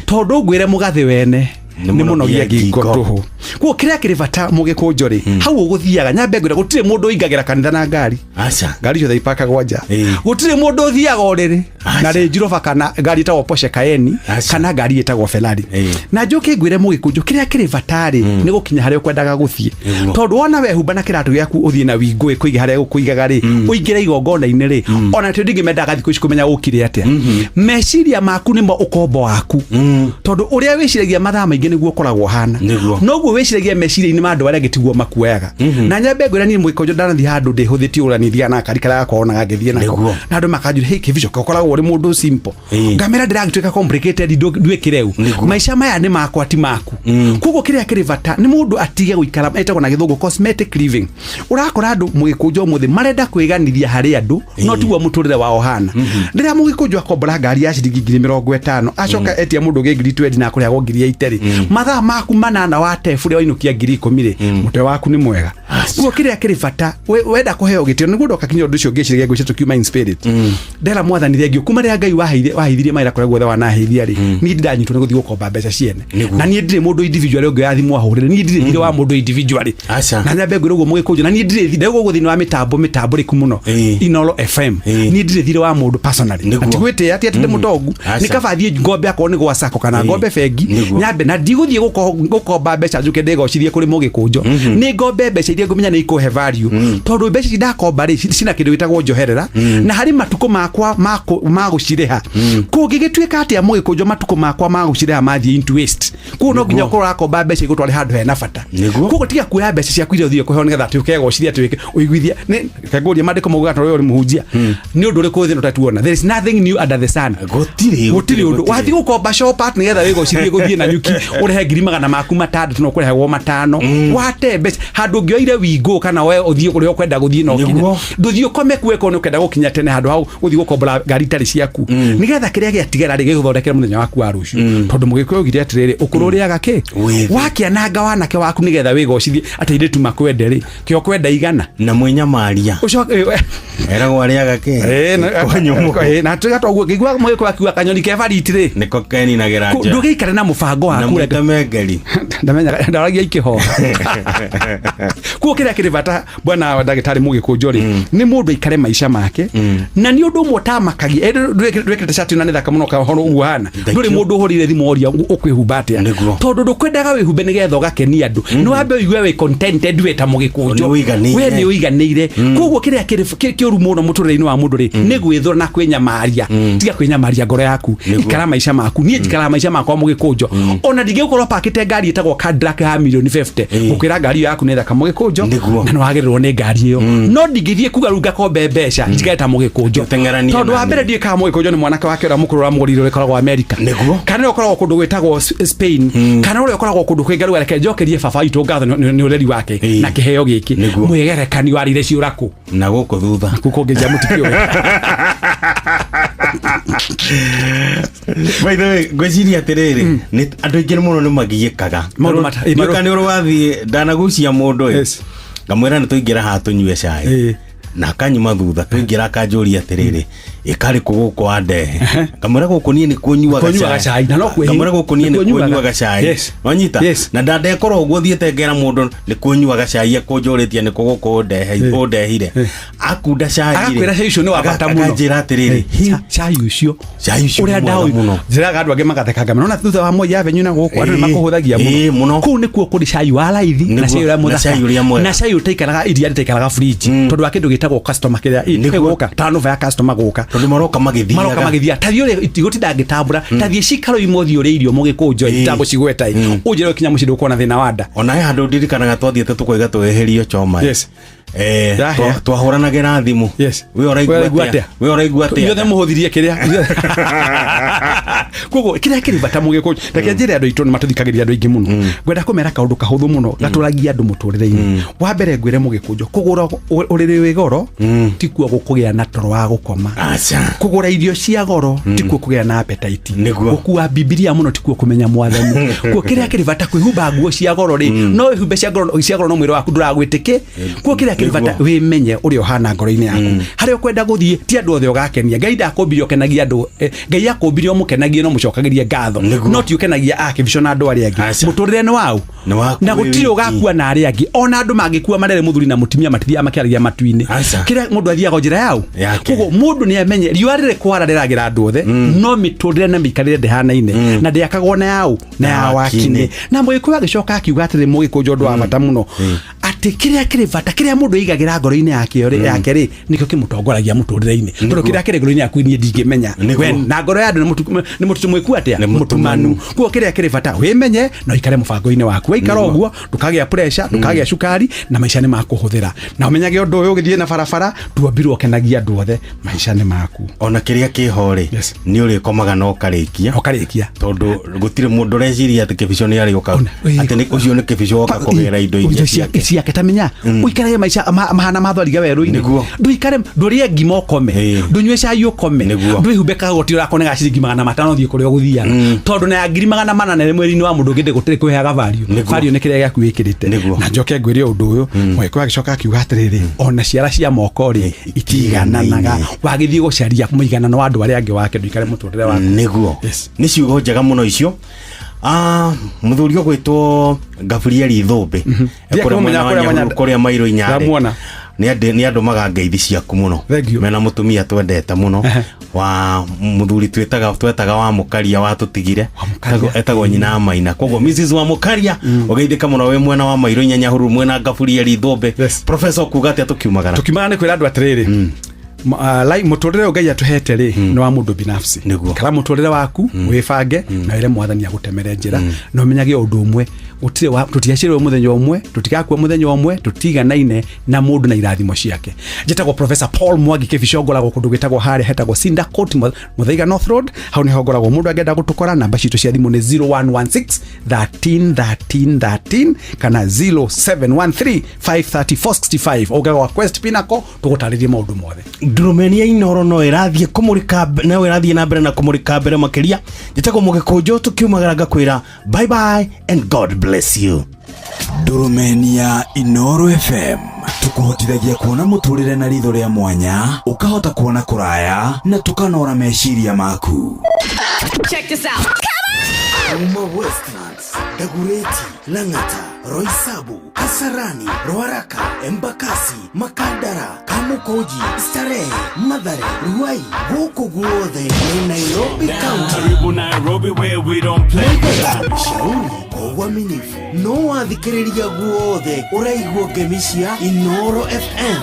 tondũ ngwĩre mũgathĩ wene Nĩ nĩ mũnogia mũnogia ngingo ngingo. tũhũ. Koguo kĩrĩa kĩrĩ bata Mũgĩkũnjũ rĩ, hau ũgũthiaga, nyambe ngwĩre gũtirĩ mũndũ ũingagĩra kanitha na ngari. Aca. Ngari ciothe ipakagwo nja. Gũtirĩ mũndũ ũthiaga ũrĩrĩ na Range Rover kana ngari ĩtagwo Porsche Cayenne kana ngari ĩtagwo Ferrari. Na njoke ngwĩre Mũgĩkũnjũ, kĩrĩa kĩrĩ bata rĩ, nĩ gũkinya harĩa ũkwendaga gũthiĩ, tondũ wona wehumba na kĩratũ gĩaku ũthiĩ na wingũ ĩkũige harĩa gũkũigaga rĩ, ũingĩre igongona-inĩ rĩ, ona tũ ndingĩmendaga thikũ ici kũmenya ũkire atĩa. Meciria maku nĩmo ũkombo waku, tondũ ũrĩa wĩciragia mathaa maingĩ nĩguo ũkoragwo ũhana. Nĩguo. Noguo wĩciragia meciria-inĩ ma andũ arĩa angĩ tiguo makuoyaga. Na nyambe ngwĩra niĩ Mũgĩkũnjũ, ndanathiĩ handũ ndĩhũthĩtie ũrĩa niĩ thiaga na gakari karĩa gakwa onaga ngĩthiĩ nako, na andũ makanjũria, "Hey, Kĩbico, ũkoragwo ũrĩ mũndũ simple." Ngamera ndĩragĩtuĩka complicated, nduĩkĩre u maica maya nĩ makwa ti maku. Koguo kĩrĩa kĩrĩ bata nĩ mũndũ atige gũikara ĩtagwo na gĩthũngũ cosmetic living. Ũrakora andũ Mũgĩkũnjũ ũmũthĩ marenda kwĩganithia harĩ andũ, no tiguo mũtũrĩre wao hana. Rĩrĩa Mũgĩkũnjũ akombora ngari ya ciringi 50,000, acoka etia mũndũ ũngĩ 20,000 na akũrĩhagwo 80,000 rĩ, mathaa maku 8 wa tebu rĩa wainũkia 10,000 rĩ, mũtwe waku nĩ mwega. Koguo kĩrĩa kĩrĩ bata, wenda kũheo gĩtĩo nĩguo ndoka kinya ũndũ ũcio ngĩciria ngwĩcia tũkiuma in spirit, ndera mwathani thengio kuma rĩrĩa Ngai waheithirie mawĩra kũrĩa guothe wanaheithia rĩ, niĩ ndindanyitwo nĩ gũthiĩ gũkomba mbeca ciene. Na niĩ ndirĩ mũndũ individually ũngĩoya thimũ ahũrĩre, niĩ ndirĩ thirĩ wa mũndũ individually. Na nyambe ngwĩre ũguo Mũgĩkũnjũ, na niĩ ndirĩ thirĩ gũkũ thĩinĩ wa mĩtambo mĩtambũrĩku mũno Inoro FM, niĩ ndirĩ thirĩ wa mũndũ personally, na ti gwĩtĩĩa atĩ ndĩ mũtongu. Nĩ kaba thiĩ ngombe akorwo nĩ gwa sacco kana ngombe bengi nyambe, na ndigũthiĩ gũkomba mbeca njuke ndĩgocithie kũrĩ Mũgĩkũnjũ. Nĩ ngombe mbeca iria ngũmenya nĩ ikũhe value, tondũ mbeca ici ndakomba rĩ, cina kĩndũ gĩtagwo njoherera, na harĩ matukũ makwa ma gũcirĩha. Kũngĩgĩtuĩka atĩa Mũgĩkũnjũ, matukũ makwa ma gũcirĩha mathiĩ into waste. Koguo no nginya ũkorwo ũrakomba mbeca igũtware handũ hena bata. Koguo tiga kuoya mbeca ciaku iria ũthiĩ kũheo nĩgetha atĩ ũkegocithia atĩ ũiguithia. Nĩ reke ngũrie, maandĩko maugaga tondũ ũrĩ mũhunjia, nĩ ũndũ ũrĩkũ thĩ ĩno ũtatuona? There is nothing new under the sun. Gũtirĩ. Gũtirĩ ũndũ. Wathiĩ gũkomba shop nĩgetha wĩgocithie gũthiĩ na nyuki, Ũrĩhe 600,000 no kũrĩhagwo 5 wate mbeca handũ ũngĩoire wingũ kana we ũthiĩ kũrĩa ũkwenda gũthiĩ na ũkinye. Ndũthiĩ ũkome kuo nĩ ũkenda gũkinya tene handũ hau gũthiĩ gũkombora ngari itarĩ ciaku, nĩgetha kĩrĩa gĩatigara rĩ gĩgũthondekere mũthenya waku wa rũciũ, tondũ Mũgĩkũyũ augire atĩrĩrĩ, ũkũrũ ũrĩaga kĩ wakĩananga wanake waku nĩgetha wĩgocithie atĩ airĩtu makwende rĩ, kĩo kwenda igana na mwĩnyamaria ũcoke eragwo arĩaga kĩ. Na tũiga toguo ngĩigua Mũgĩkũyũ akiuga kanyoni ke bariti rĩ nĩko keninagĩra nja. Ndũgĩikare na mũbango na waku. Mwĩtemengeri. Ndamenyaga ndaragia ikĩhoha kuo. Kĩrĩa kĩrĩ bata, bwana ndagĩtarĩ Mũgĩkũnjũ rĩ, nĩ mũndũ aikare maica make na nĩ ũndũ ũmwe ũtamakagia. Ndwĩkĩrĩte cati na nĩ thaka mũno kahoro ũguo hana. Ndũrĩ mũndũ ũhũrĩire thimũ oria ũkwĩhumba atĩa, tondũ ndũkwendaga wĩhumbe nĩgetha ũgakenia andũ. Nĩ wambe ũigue wĩ contented wĩ ta Mũgĩkũnjũ. Nĩ ũiganĩire. We nĩ ũiganĩire. Koguo kĩrĩa kĩũru mũno mũtũrĩre-inĩ wa mũndũ rĩ, nĩ gwĩthũra na kwĩnyamaria. Tiga kwĩnyamaria ngoro yaku, ikara maica maku. Niĩ njikaraga maica makwa, Mũgĩkũnjũ. Ona ndingĩgũkorwo pakĩte ngari ĩtagwo Cadillac ya milioni 50 gũkwĩra ngari ĩyo yaku nĩ thaka, Mũgĩkũnjũ, na nĩ wagĩrĩrwo nĩ ngari ĩyo, no ndingĩthiĩ kuga rĩu ngakombe mbeca njikare ta Mũgĩkũnjũ, Tũteng'eranie tondũ wa na mbere ndiũĩ kana Mũgĩkũnjũ nĩ mwanake wake ũrĩa mũkũrũ ũramũgũrĩire ũrĩa ũkoragwo America, kana ũrĩa ũkoragwo kũndũ gwĩtagwo Spain, kana ũrĩa ũkoragwo kũndũ kwĩ ngarua. Reke njokerie baba witũ ngatho nĩ ũreri wake na kĩheo gĩkĩ. Mwĩgerekani warĩire ciũra kũ na gũkũ thutha. Gũkũ ngĩnja mũtikĩũĩ. By the way, ngwĩciria atĩrĩrĩ, nĩ andũ aingĩ mũno nĩ magiĩkaga. Maũndũ Ndiũĩ kana nĩ ũrĩ wathiĩ ndanagucia mũndũ ĩ, ngamwĩra nĩ tũingĩra haha tũnyue cai, na akanyuma thutha tũingĩra akanjũria atĩrĩrĩ, ĩkarĩ kũ gũkũ wandehe? Ngamwĩra gũkũ niĩ nĩ kunyuaga. Kũnyuaga cai, na no Ngamwĩra gũkũ niĩ nĩ nĩ kuonyuaga. kunyuaga cai. Wanyita na ndandekorwo ũguo thiĩte ngera mũndũ nĩ kunyuaga cai, ekũnjũrĩtie nĩ kũ gũkũ ũndehire, akunda cai rĩ, Agakwĩra cai ũcio nĩ wa bata mũno. Akanjĩra atĩrĩrĩ, Cai ũcio cai ũcio ũrĩa nĩ mwega ndaũ mũno. Njĩraga andũ angĩ magathekanga nona thutha wa Moi Avenue na gũkũ andũ nĩ makũhũthagia mũno. Kũu nĩkuo kũrĩ cai wa raithi na cai ũrĩa Na mũthaka cai ũrĩa mwega. Na cai ũtaikaraga, iria rĩtaikaraga fridge, tondũ wa kĩndũ gĩtagwo customer kĩrĩa gũka turnover ya customer gũka, tondũ maroka magĩthiaga. Maroka magĩthiaga. Tathiĩ ũrĩa itigũtinda ngĩtambũra, tathiĩ cikaro imwe ũthiĩ ũrĩe irio, Mũgĩkũnjũ, itagũcigweta ĩ, ũnjĩre ũkinya mũciĩ ndũkuona thĩna wa nda. Ona he handũ ndirikanaga twathiĩte tũkoiga tweherio choma. Yahĩa. Twahũranagĩra thimũ. We ũraigua Ũraigua atĩa? atĩa? We ũraigua atĩa? Inyuothe mũhũthirie kĩrĩa. Koguo kĩrĩa kĩrĩ bata, Mũgĩkũyũ, reke njĩre andũ aitũ nĩ matũthikagĩrĩria, andũ aingĩ mũno, ngwenda kũmera kaũndũ kahũthũ mũno gatũragia andũ mũtũrĩre-inĩ. Wa mbere ngwĩre, Mũgĩkũnjũ, kũgũra ũrĩrĩ wĩ goro tikuo gũkũgĩa na toro wa gũkoma. Kũgũra irio cia goro tikuo kũgĩa na appetite. Gũkua Bibilia mũno tikuo kũmenya Mwathani. Kuo kĩrĩa kĩrĩ bata, kwĩhumba nguo cia goro rĩ, no wĩhumbe cia goro no mwĩrĩ waku ndũragwĩtĩkĩ. Kuo kĩrĩa kĩrĩ bata, wĩmenye ũrĩa ũhana ngoro-inĩ yaku, harĩa ũkwenda gũthiĩ. Ti andũ othe ũgakenia. Ngai ndakũmbire ũkenagie andũ. Ngai akũmbire ũmũkenagie no mũcokagĩrie ngatho, no ti ũkenagia akĩbico na andũ arĩa angĩ. Mũtũrĩre nĩ wau Nĩ waku na wĩ gũtirĩ wiki. ũgakua na arĩa angĩ. Ona andũ mangĩkua marere mũthuri na mũtumia matithiaga makĩaragia matu-inĩ. Kĩrĩa mũndũ athiaga o njĩra yau. Yake. Koguo mũndũ nĩ amenye riũa rĩrĩ kwara rĩragĩra andũ othe, no mĩtũrĩre na mĩikarĩre ndĩhanaine na ndĩakagwo na yau na ya wakinĩ. Na Mũgĩkũyũ agĩcoka akiuga atĩrĩ, Mũgĩkũnjũ, ũndũ wa bata mũno, atĩ kĩrĩa kĩrĩ bata, kĩrĩa mũndũ aigagĩra ngoro-inĩ yake rĩ, nĩkĩo kĩmũtongoragia mũtũrĩre-inĩ, tondũ kĩrĩa kĩrĩ ngoro-inĩ yaku niĩ ndingĩmenya. We na ngoro ya andũ nĩ mũtutu mwĩku atĩa mũtumanu. Kuo kĩrĩa kĩrĩ bata, wĩmenye na ũikare mũbango-inĩ waku. Waikara ũguo ndũkagĩa pressure, ndũkagĩa cukari, na maica nĩ makũhũthĩra. Na ũmenyage ũndũ ũyũ, ũgĩthiĩ na barabara nduombirwo ũkenagia andũ othe, maica nĩ maku. Ona kĩrĩa kĩho rĩ, nĩ ũrĩkomaga na ũkarĩkia. Ũkarĩkia. Tondũ gũtirĩ mũndũ ũreciria atĩ kĩbico nĩ arĩũka, atĩ ũcio nĩ kĩbico woka kũgĩra indo iria ciake. Ciake. Ta menya ũikarage maica mahana mathwariga werũ-inĩ. Ndũikare ndũrĩe ngima ũkome, ndũnyue cai ũkome, ndwĩhumbe kagoti ũrakona ga ciringi 500 ũthiĩ kũrĩa ũgũthiaga, tondũ na ya 400,000 mwĩrĩ-inĩ wa mũndũ ũngĩ ndĩgũtĩrĩ kwĩheaga value. Value nĩ kĩrĩa gĩaku wĩkĩrĩte. Na njoke ngwĩre ũndũ ũyũ, Mũgĩkũyũ agĩcoka akiuga atĩrĩrĩ, ona ciara cia moko rĩ itigananaga. Wagĩthiĩ gũcaria mũiganano wa andũ arĩa angĩ wake, ndũikare mũtũrĩre waku. Nĩguo, nĩ ciugo njega mũno icio. Mũthuri ũgwĩtwo Gabrieli Thũmbĩ Ndiakĩmũmenya kũrĩa mwena wa kũrĩa Nyahururu, kũrĩa Mairũ Inyarĩ. Ndamuona. Nĩ andũmaga ngeithi ciaku mũno mena mũtumia twendete mũno wa mũthuri twetaga wa Mũkaria watũtigire, etagwo nyina wa Maina. Koguo Mrs wa Mũkaria, ũgeithĩka mũno wĩ mwena wa Mairũ Inya Nyahururu mwena Gabrieli Thũmbĩ. Professor, kuga atĩa tũkiumagara? Tũkiumagara nĩ kwĩra andũ atĩrĩrĩ, Mũtũrĩre ũyũ Ngai atũhete rĩ, nĩ wa mũndũ binafsi. Kara mũtũrĩre waku, wĩbange na wĩre Mwathani agũtemere njĩra, na ũmenyage ũndũ ũmwe, gũtirĩ tũtiaciarirwo mũthenya ũmwe, tũtigakua mũthenya ũmwe, tũtiganaine na mũndũ na irathimo ciake. Njĩtagwo Professor Paul Mwangi Kĩbico, ngoragwo kũndũ gwĩtagwo harĩa hetagwo Cinder Court, Muthaiga North Road, hau nĩho ngoragwo. Mũndũ angĩenda gũtũkora, namba citũ cia thimũ nĩ 0116 13 13 13 kana 0713 530 465. Ũngĩaga gwa Quest Pinnacle, tũgũtarĩrie maũndũ mothe. Ndurumeni ya Inoro no ĩrathiĩ kũmũrĩka, no ĩrathiĩ na mbere na kũmũrĩka mbere makĩria. Njĩtagwo Mũgĩkũnjũ, tũkiumagara ngakwĩra bye bye and God bless you. Ndurumeni ya Inoro FM tukuhotithagia kuona mũtũrĩre na ritho rĩa mwanya, ũkahota kuona kũraya na tũkanora meciria maku. Check this out. Kuma Westlands, Dagoretti, Lang'ata, Roysambu, Kasarani, Ruaraka, Embakasi, Makadara, Kamukunji, Starehe, Mathare, Ruai, gũkũ guothe nĩ Nairobi County. Karibu Nairobi, where we don't play. Shauri kwa uaminifu no wathikĩrĩria guothe ũraigua ngemi cia Inoro FM.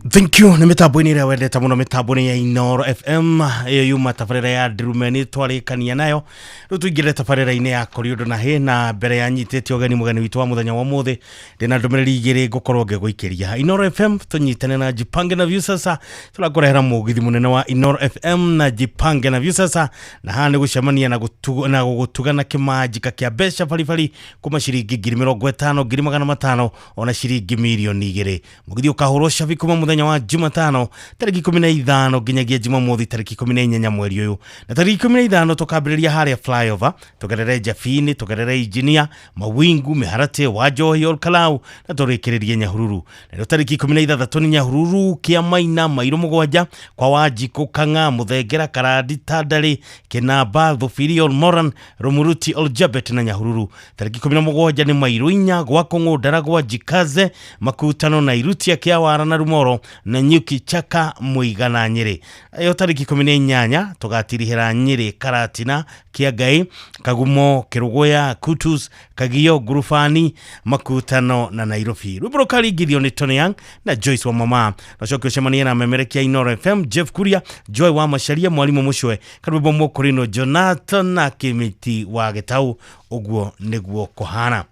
Thank you. Nä mä tambo-inä ä rä a wendete må no, mä tambo-inä ya Inoro FM ä yo yuma tabarä ya Ndurumeni twarä nayo. Rä u tå ingä re tabarä-inä ya kå ri å ndå na hä na mbere ya nyitä te å geni mũgeni witũ wa mũthenya wa mũthĩ, ndä na ndå mä rä ri igä rä ngå ngä gå ikä ria. Inoro FM tũnyitane na Jipange na Viusasa, tũrakũrehera mũgithi mũnene wa Inoro FM na Jipange na Viusasa, na haha nĩ gũcemania na na gũgũtugana kĩmanjika kĩa mbeca baribari kuma ciringi 50,000, 500,000, ona ciringi 2 mirioni. Mũgithi ũkahũrwo cabi kuma mũthenya wa Jumatano tarĩki 15 nginyagia Jumamothi tarĩki 18 mweri ũyũ. Na tarĩki 15 tũkambĩrĩria harĩa Flyover, tũgerere Jabini, tũgerere Engineer, Mawingu, Mĩharatĩ, Wanjohi, Olkalau, na tũrĩkĩrĩrie Nyahururu. Na tarĩki 16 nĩ Nyahururu, Kĩamaina, Mairũ mũgwanja, kwa Wanjikũ, Kang'a, Mũthengera, Karandi, Tandari, Kĩnamba, Thubiri, Olmoran, Rumuruti, Oljabet na Nyahururu. Tarĩki 17 nĩ Mairũ inya, gwa Kũng'ũ, Ndaragwa, Jikaze, Makutano na Irutia, Kĩawara na Rumoro, na Nyuki, Chaka, Mũiga na Nyĩrĩ. Ĩyo tarĩki 18 tũgatirihĩra Nyĩrĩ, Karatina, Kĩangai, Kagumo, Kĩrũgũya, Kutus, Kagio, Ngurubani, Makutano na Nairobi. Rwĩmbo rũkaringithio nĩ Tony Young na Joyce wa Mama. Nacoke ũcemanie na memerekia Inoro FM Jeff Kuria, Joy wa Macharia, Mwarimũ Mũcwe, karwĩmbo Mũkũrino, Jonathan na Kĩmĩti wa Gĩtau. Ũguo nĩguo kũhana.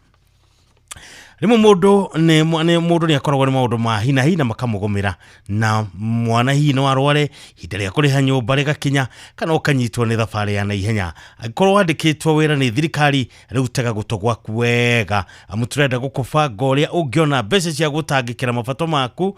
Rĩmwe mũndũ nĩ mũndũ nĩ akoragwo nĩ maũndũ ma hi na hi na makamũgũmĩra, na mwana hihi no arware, ihinda rĩa kũrĩha nyũmba rĩgakinya, kana ũkanyitwo nĩ thabarĩ ya naihenya. Angĩkorwo wandĩkĩtwo wĩra nĩ thirikari, rĩu tega gũtũ gwaku wega, amu tũrenda gũkũbanga ũrĩa ũngĩona mbeca cia gũtangĩkĩra mabato maku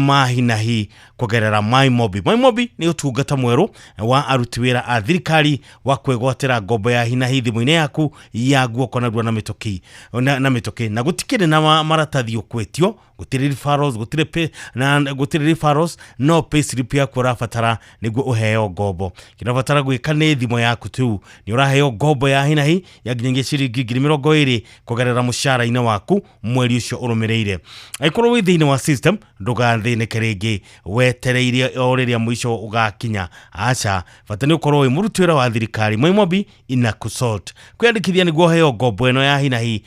ma hi na hi kũgerera MyMobi. MyMobi nĩ ũtungata mwerũ wa aruti wĩra a thirikari wa kwĩgwatĩra ngombo ya hi na hi thimũ-inĩ yaku ya guoko narua na mĩtũkĩ na mĩtũkĩ, na gũtikĩrĩ na maratathi ũkwĩtio, gũtirĩ referrals, gũtirĩ pay, na gũtirĩ referrals, no payslip yaku ũrabatara nĩguo ũheo ngombo. Kĩrĩa ũrabatara gwĩka nĩ thimũ yaku tu, nĩ ũraheo ngombo ya hi na hi ya nginyagia ciringi 20,000 kũgerera mũcara-inĩ waku mweri ũcio ũrũmĩrĩire. Angĩkorwo wĩ thĩinĩ wa system, ndũgathĩnĩke rĩngĩ wetereire o rĩrĩa mũico ũgakinya. Aca, bata nĩ ũkorwo wĩ mũruti wĩra wa thirikari. MyMobi ina kusort. Kwĩyandĩkithia nĩguo ũheo ngombo ĩno ya hi na hi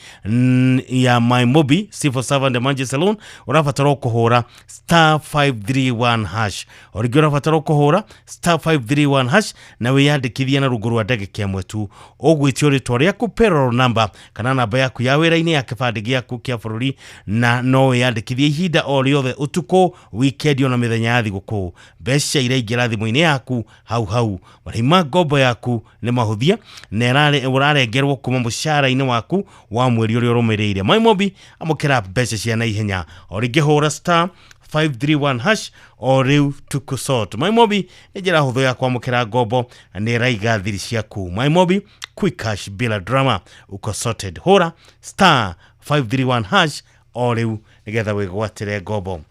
ya MyMobi Civil Servant Emergency Saloon, ũrabatara kũhũra *531#. O rĩngĩ, ũrabatara kũhũra *531# na wĩyandĩkithie na rungu rwa ndagĩka ĩmwe tu. Ũgwĩtio rĩtwa rĩaku, payroll number kana namba yaku ya wĩra-inĩ, ya kĩbandĩ gĩaku kĩa bũrũri, na no wĩyandĩkithie ihinda o rĩothe, ũtukũ, weekend, ona mĩthenya ya thigũkũ. Mbeca iraingĩra thimũ-inĩ yaku hau hau. Marĩhi ma ngombo yaku nĩ mahũthie na ũrarengerwo kuma mũcara-inĩ waku wa mweri ũrĩa ũrũmĩrĩire. MyMobi, amũkĩra mbeca cia naihenya. O rĩngĩ, hũra *531# o rĩu tukusort. MyMobi nĩ njĩra hũthũ ya kwamũkĩra ngombo na nĩ ĩraiga thiri ciaku. MyMobi, quick cash bila drama, uko sorted. Hũra *531# o rĩu nĩgetha wĩgwatĩre ngombo.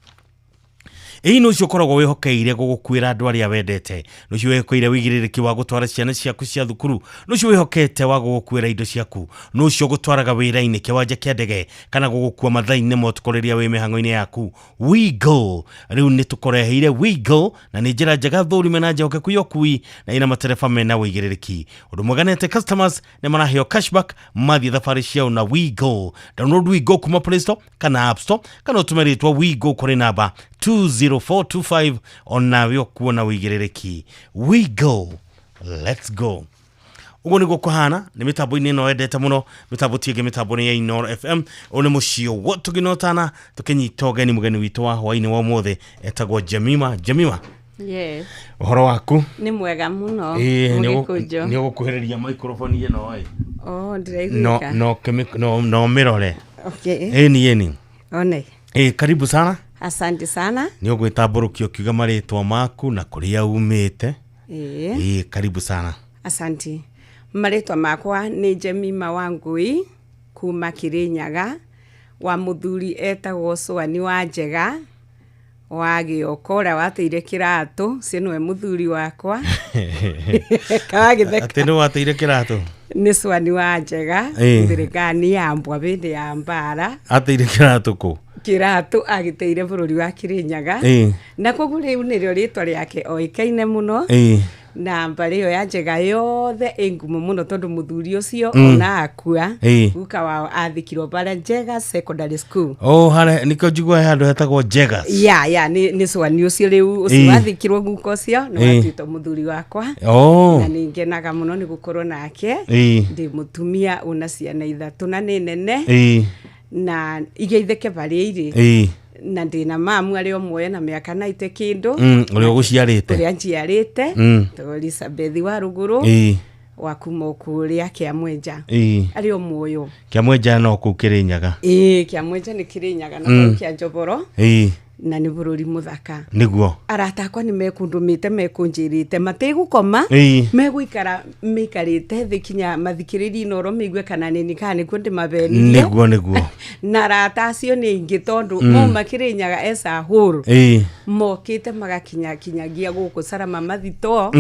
Ĩĩ nĩ ũcio ũkoragwo wĩhokeire gũgũkuĩra andũ arĩa wendete, nĩ ũcio wĩhokeire wĩigĩrĩrĩki wa gũtwara ciana ciaku cia thukuru, nĩ ũcio wĩhokete wa gũgũkuĩra indo ciaku, nĩ ũcio ũgũtwaraga wĩra-inĩ, kĩwanja kĩa ndege, kana gũgũkua mathaa-inĩ ma ũtukũ rĩrĩa wĩ mĩhang'o-inĩ yaku. WeGo rĩu nĩ tũkũreheire WeGo, na nĩ njĩra njega thũrime na njokeku ya ũkui na ĩna matereba mena wĩigĩrĩrĩki. Ũndũ mwega nĩ atĩ customers nĩ maraheo cashback mathiĩ thabarĩ ciao na WeGo. Download WeGo kuma Play Store kana App Store, kana ũtũme rĩtwa WeGo kũrĩ namba 20425, onawe ũkuona wĩigĩrĩrĩki. WeGo, let's go. Ũguo nĩguo kũhana nĩ mĩtambo-inĩ ĩno wendete mũno, mĩtambo ti ĩngĩ, mĩtambo nĩ ya Inooro FM. Ũyũ nĩ mũciĩ wo tũgĩnotana tũkĩnyita ũgeni mũgeni witũ wa hwaĩ-inĩ wa ũmũthĩ etagwo Jemima. Jemima, Yes. ũhoro waku? Nĩ mwega mũno. Ĩĩ, Mũgĩkũnjo. nĩ ũgũkuhĩrĩria microphone ĩno ĩ. Oh, No ndĩraiguĩka. no no no mĩrore. Okay. Ĩni ĩni. One. Ĩĩ, karibu sana. Asante sana. Nĩ ũgwĩtambũrũkia ũkiuga marĩtwa maku na kũrĩa umĩte. Ĩĩ. Ĩĩ, karibu sana. Asante. Marĩtwa makwa nĩ Jemima Wangui kuma Kĩrĩnyaga, wa mũthuri etagwo Cwani wa Njega wa Gĩoko, ũrĩa wateire kĩratũ, ũcio nĩwe mũthuri wakwa. Kawagĩtheka. Atĩ nĩ wateire kĩratũ? Nĩ Cwani wa Njega, Ĩĩ. thirikari ya mbwa hĩndĩ ya mbara. Ateire kĩratũ kũ? Kĩratũ agĩteire bũrũri wa Kĩrĩnyaga. Ĩĩ. Na koguo rĩu nĩrĩo rĩtwa rĩake oĩkaine mũno. Ĩĩ. Na mbarĩ ĩyo ya Njega yothe ĩ ngumo mũno tondũ mũthuri ũcio ona akua, Ĩĩ. guka wao athikirwo bara Njega Secondary School. Oh, harĩa nĩkĩo njiguaga he handũ hetagwo Njegas. Ya nĩ Cwani ũcio rĩu ũcio Ĩĩ. wathikirwo guka ũcio nĩ Ĩĩ. watuĩtwo mũthuri wakwa. Oh. Na nĩ ngenaga mũno nĩ gũkorwo nake. Ĩĩ. Ndĩ mũtumia ũna ciana ithatũ na nĩ nene. Ĩĩ. Na igeithĩke barĩa irĩ. Ĩĩ. Na ndĩna mamu arĩ o muoyo na mĩaka 90 kĩndũ. Ũrĩa ũgũciarĩte. Ũrĩa njiarĩte. Tondũ Elizabeth wa Rũgũrũ. Ĩĩ. Wa kuma o kũrĩa Kĩamwenja. Ĩĩ. Arĩ o muoyo. Kĩamwenja no kũu Kĩrĩnyaga. Ĩĩ, Kĩamwenja nĩ Kĩrĩnyaga na kũu kĩa Njoboro. Ĩĩ. Na nĩ bũrũri mũthaka. Nĩguo. Arata akwa nĩ mekũndũmĩte, mekũnjĩrĩte matigũkoma, Ĩĩ. megũikara maikarĩte thĩ kinya mathikĩrĩrie Inooro maigue kana nĩni kana nĩkuo ndĩmabenirie. Nĩguo nĩguo. Na arata acio nĩ aingĩ tondũ mauma Kĩrĩnyaga as a whole. Ĩĩ. Mokĩte magakinya kinyagia gũkũ Salama mathito.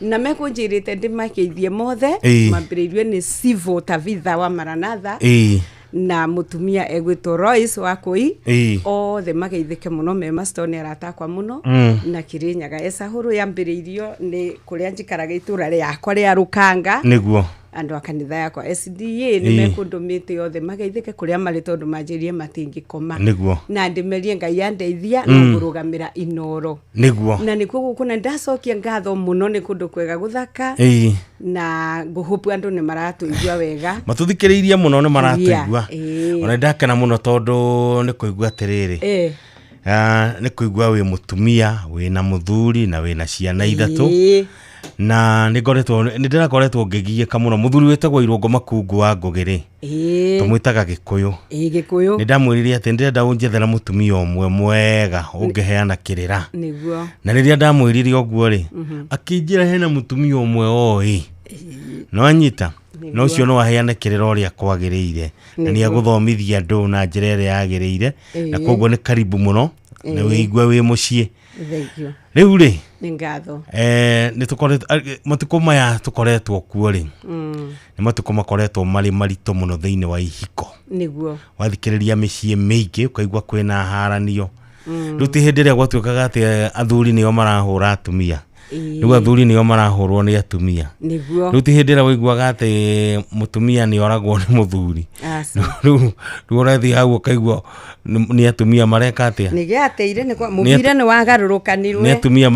Na mekũnjĩrĩte ndĩmakeithie mothe. Ĩĩ. Mambĩrĩirio nĩ Sivo Tavitha wa Maranatha. Ĩĩ. Na mũtumia egwĩtwo Royce wa Kũi. Ĩĩ. Othe mageithĩke mũno me masto nĩ arata akwa mũno. Na Kĩrĩnyaga Esahũrũ yambĩrĩirio nĩ kũrĩa njikaraga itũra rĩakwa rĩa Rũkanga. Nĩguo. Andũ a kanitha yakwa SDA nĩ Ĩĩ. mekũndũmĩte othe mageithĩke kũrĩa marĩ tondũ manjĩrire matingĩkoma. Nĩguo. Na ndĩmerie Ngai andeithia no ngũrũgamĩra Inooro. Nĩguo. Na nĩkuo gũkũ na ndacokia ngatho mũno nĩ kũndũ kwega gũthaka. Ĩĩ. Na ngũhũpu andũ nĩ maratũigua wega. Matũthikĩrĩirie mũno nĩ maratũigua. Yeah, ĩĩ. Ona ndakena mũno tondũ nĩ kũigua atĩrĩrĩ. Ĩĩ. Nĩ kũigua wĩ mũtumia, wĩna mũthuri na wĩna ciana ithatũ. Ĩĩ. Na nĩ ngoretwo nĩ ndĩrakoretwo ngĩgiĩka mũno. Mũthuri wĩtagwo Irũngũ Makungu wa Ngũgĩ rĩ. Ĩĩ. Tũmwĩtaga Gĩkũyũ. Ĩĩ, Gĩkũyũ. Nĩ ndamwĩrire atĩ ndĩrenda ũnjethera mũtumia ũmwe mwega ũngĩheana kĩrĩra. Nĩguo. Na rĩrĩa ndamwĩrire ũguo rĩ, akĩnjĩra hena mũtumia ũmwe oĩ. No anyita. No ũcio no aheane kĩrĩra ũrĩa kwagĩrĩire. Na nĩ Nĩguo. egũthomithia andũ na njĩra ĩrĩa yagĩrĩire. Na Ĩĩ. koguo nĩ karibu mũno. Na Ĩĩ. wĩigue wĩ mũciĩ. Thank you. Rĩu rĩ, Nĩ ngatho. nĩ tũkoretwo matukũ maya tũkoretwo kuo rĩ, nĩ matukũ makoretwo marĩ maritũ mũno thĩinĩ wa ihiko. Nĩguo. Wathikĩrĩria mĩciĩ mĩingĩ ũkaigua kwĩna haranio. Rĩu ti hĩndĩ ĩrĩa gwatuĩkaga atĩ athuri nĩo marahũra atumia. Ĩĩ. Rĩu athuri nĩo marahũrwo nĩ atumia. Nĩguo. Rĩu ti hĩndĩ ĩrĩa waiguaga atĩ mũtumia nĩ oragwo nĩ mũthuri. Aca. Rĩu ũrathiĩ hau ũkaigua nĩ atumia mareka atĩa? Nĩ gĩateire nĩ kwa mũbira nĩ wagarũrũkanirwe. Nĩ atumia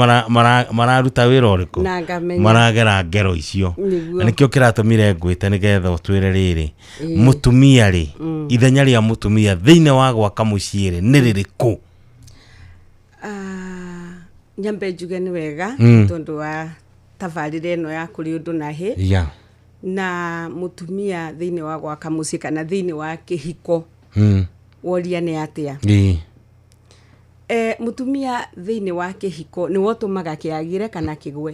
mararuta wĩra ũrĩkũ? Na ngamenya. Maragera ngero icio. Nĩguo. Na nĩkĩo kĩratũmire ngwĩte nĩgetha ũtwĩre rĩrĩ. Ĩĩ. Mũtumia rĩ, ithenya rĩa mũtumia thĩinĩ wa gwaka mũciĩ rĩ, nĩ rĩrĩkũ? Nyambe njuge nĩ wega tondũ wa tabarĩra ĩno ya kũrĩ ũndũ na hĩ. Yeah. Na mũtumia thĩinĩ wa gwaka mũciĩ kana thĩinĩ wa kĩhiko. Woria nĩ atĩa? Ĩĩ. Mũtumia thĩinĩ wa kĩhiko nĩwe ũtũmaga kĩagĩre kana kĩgwe.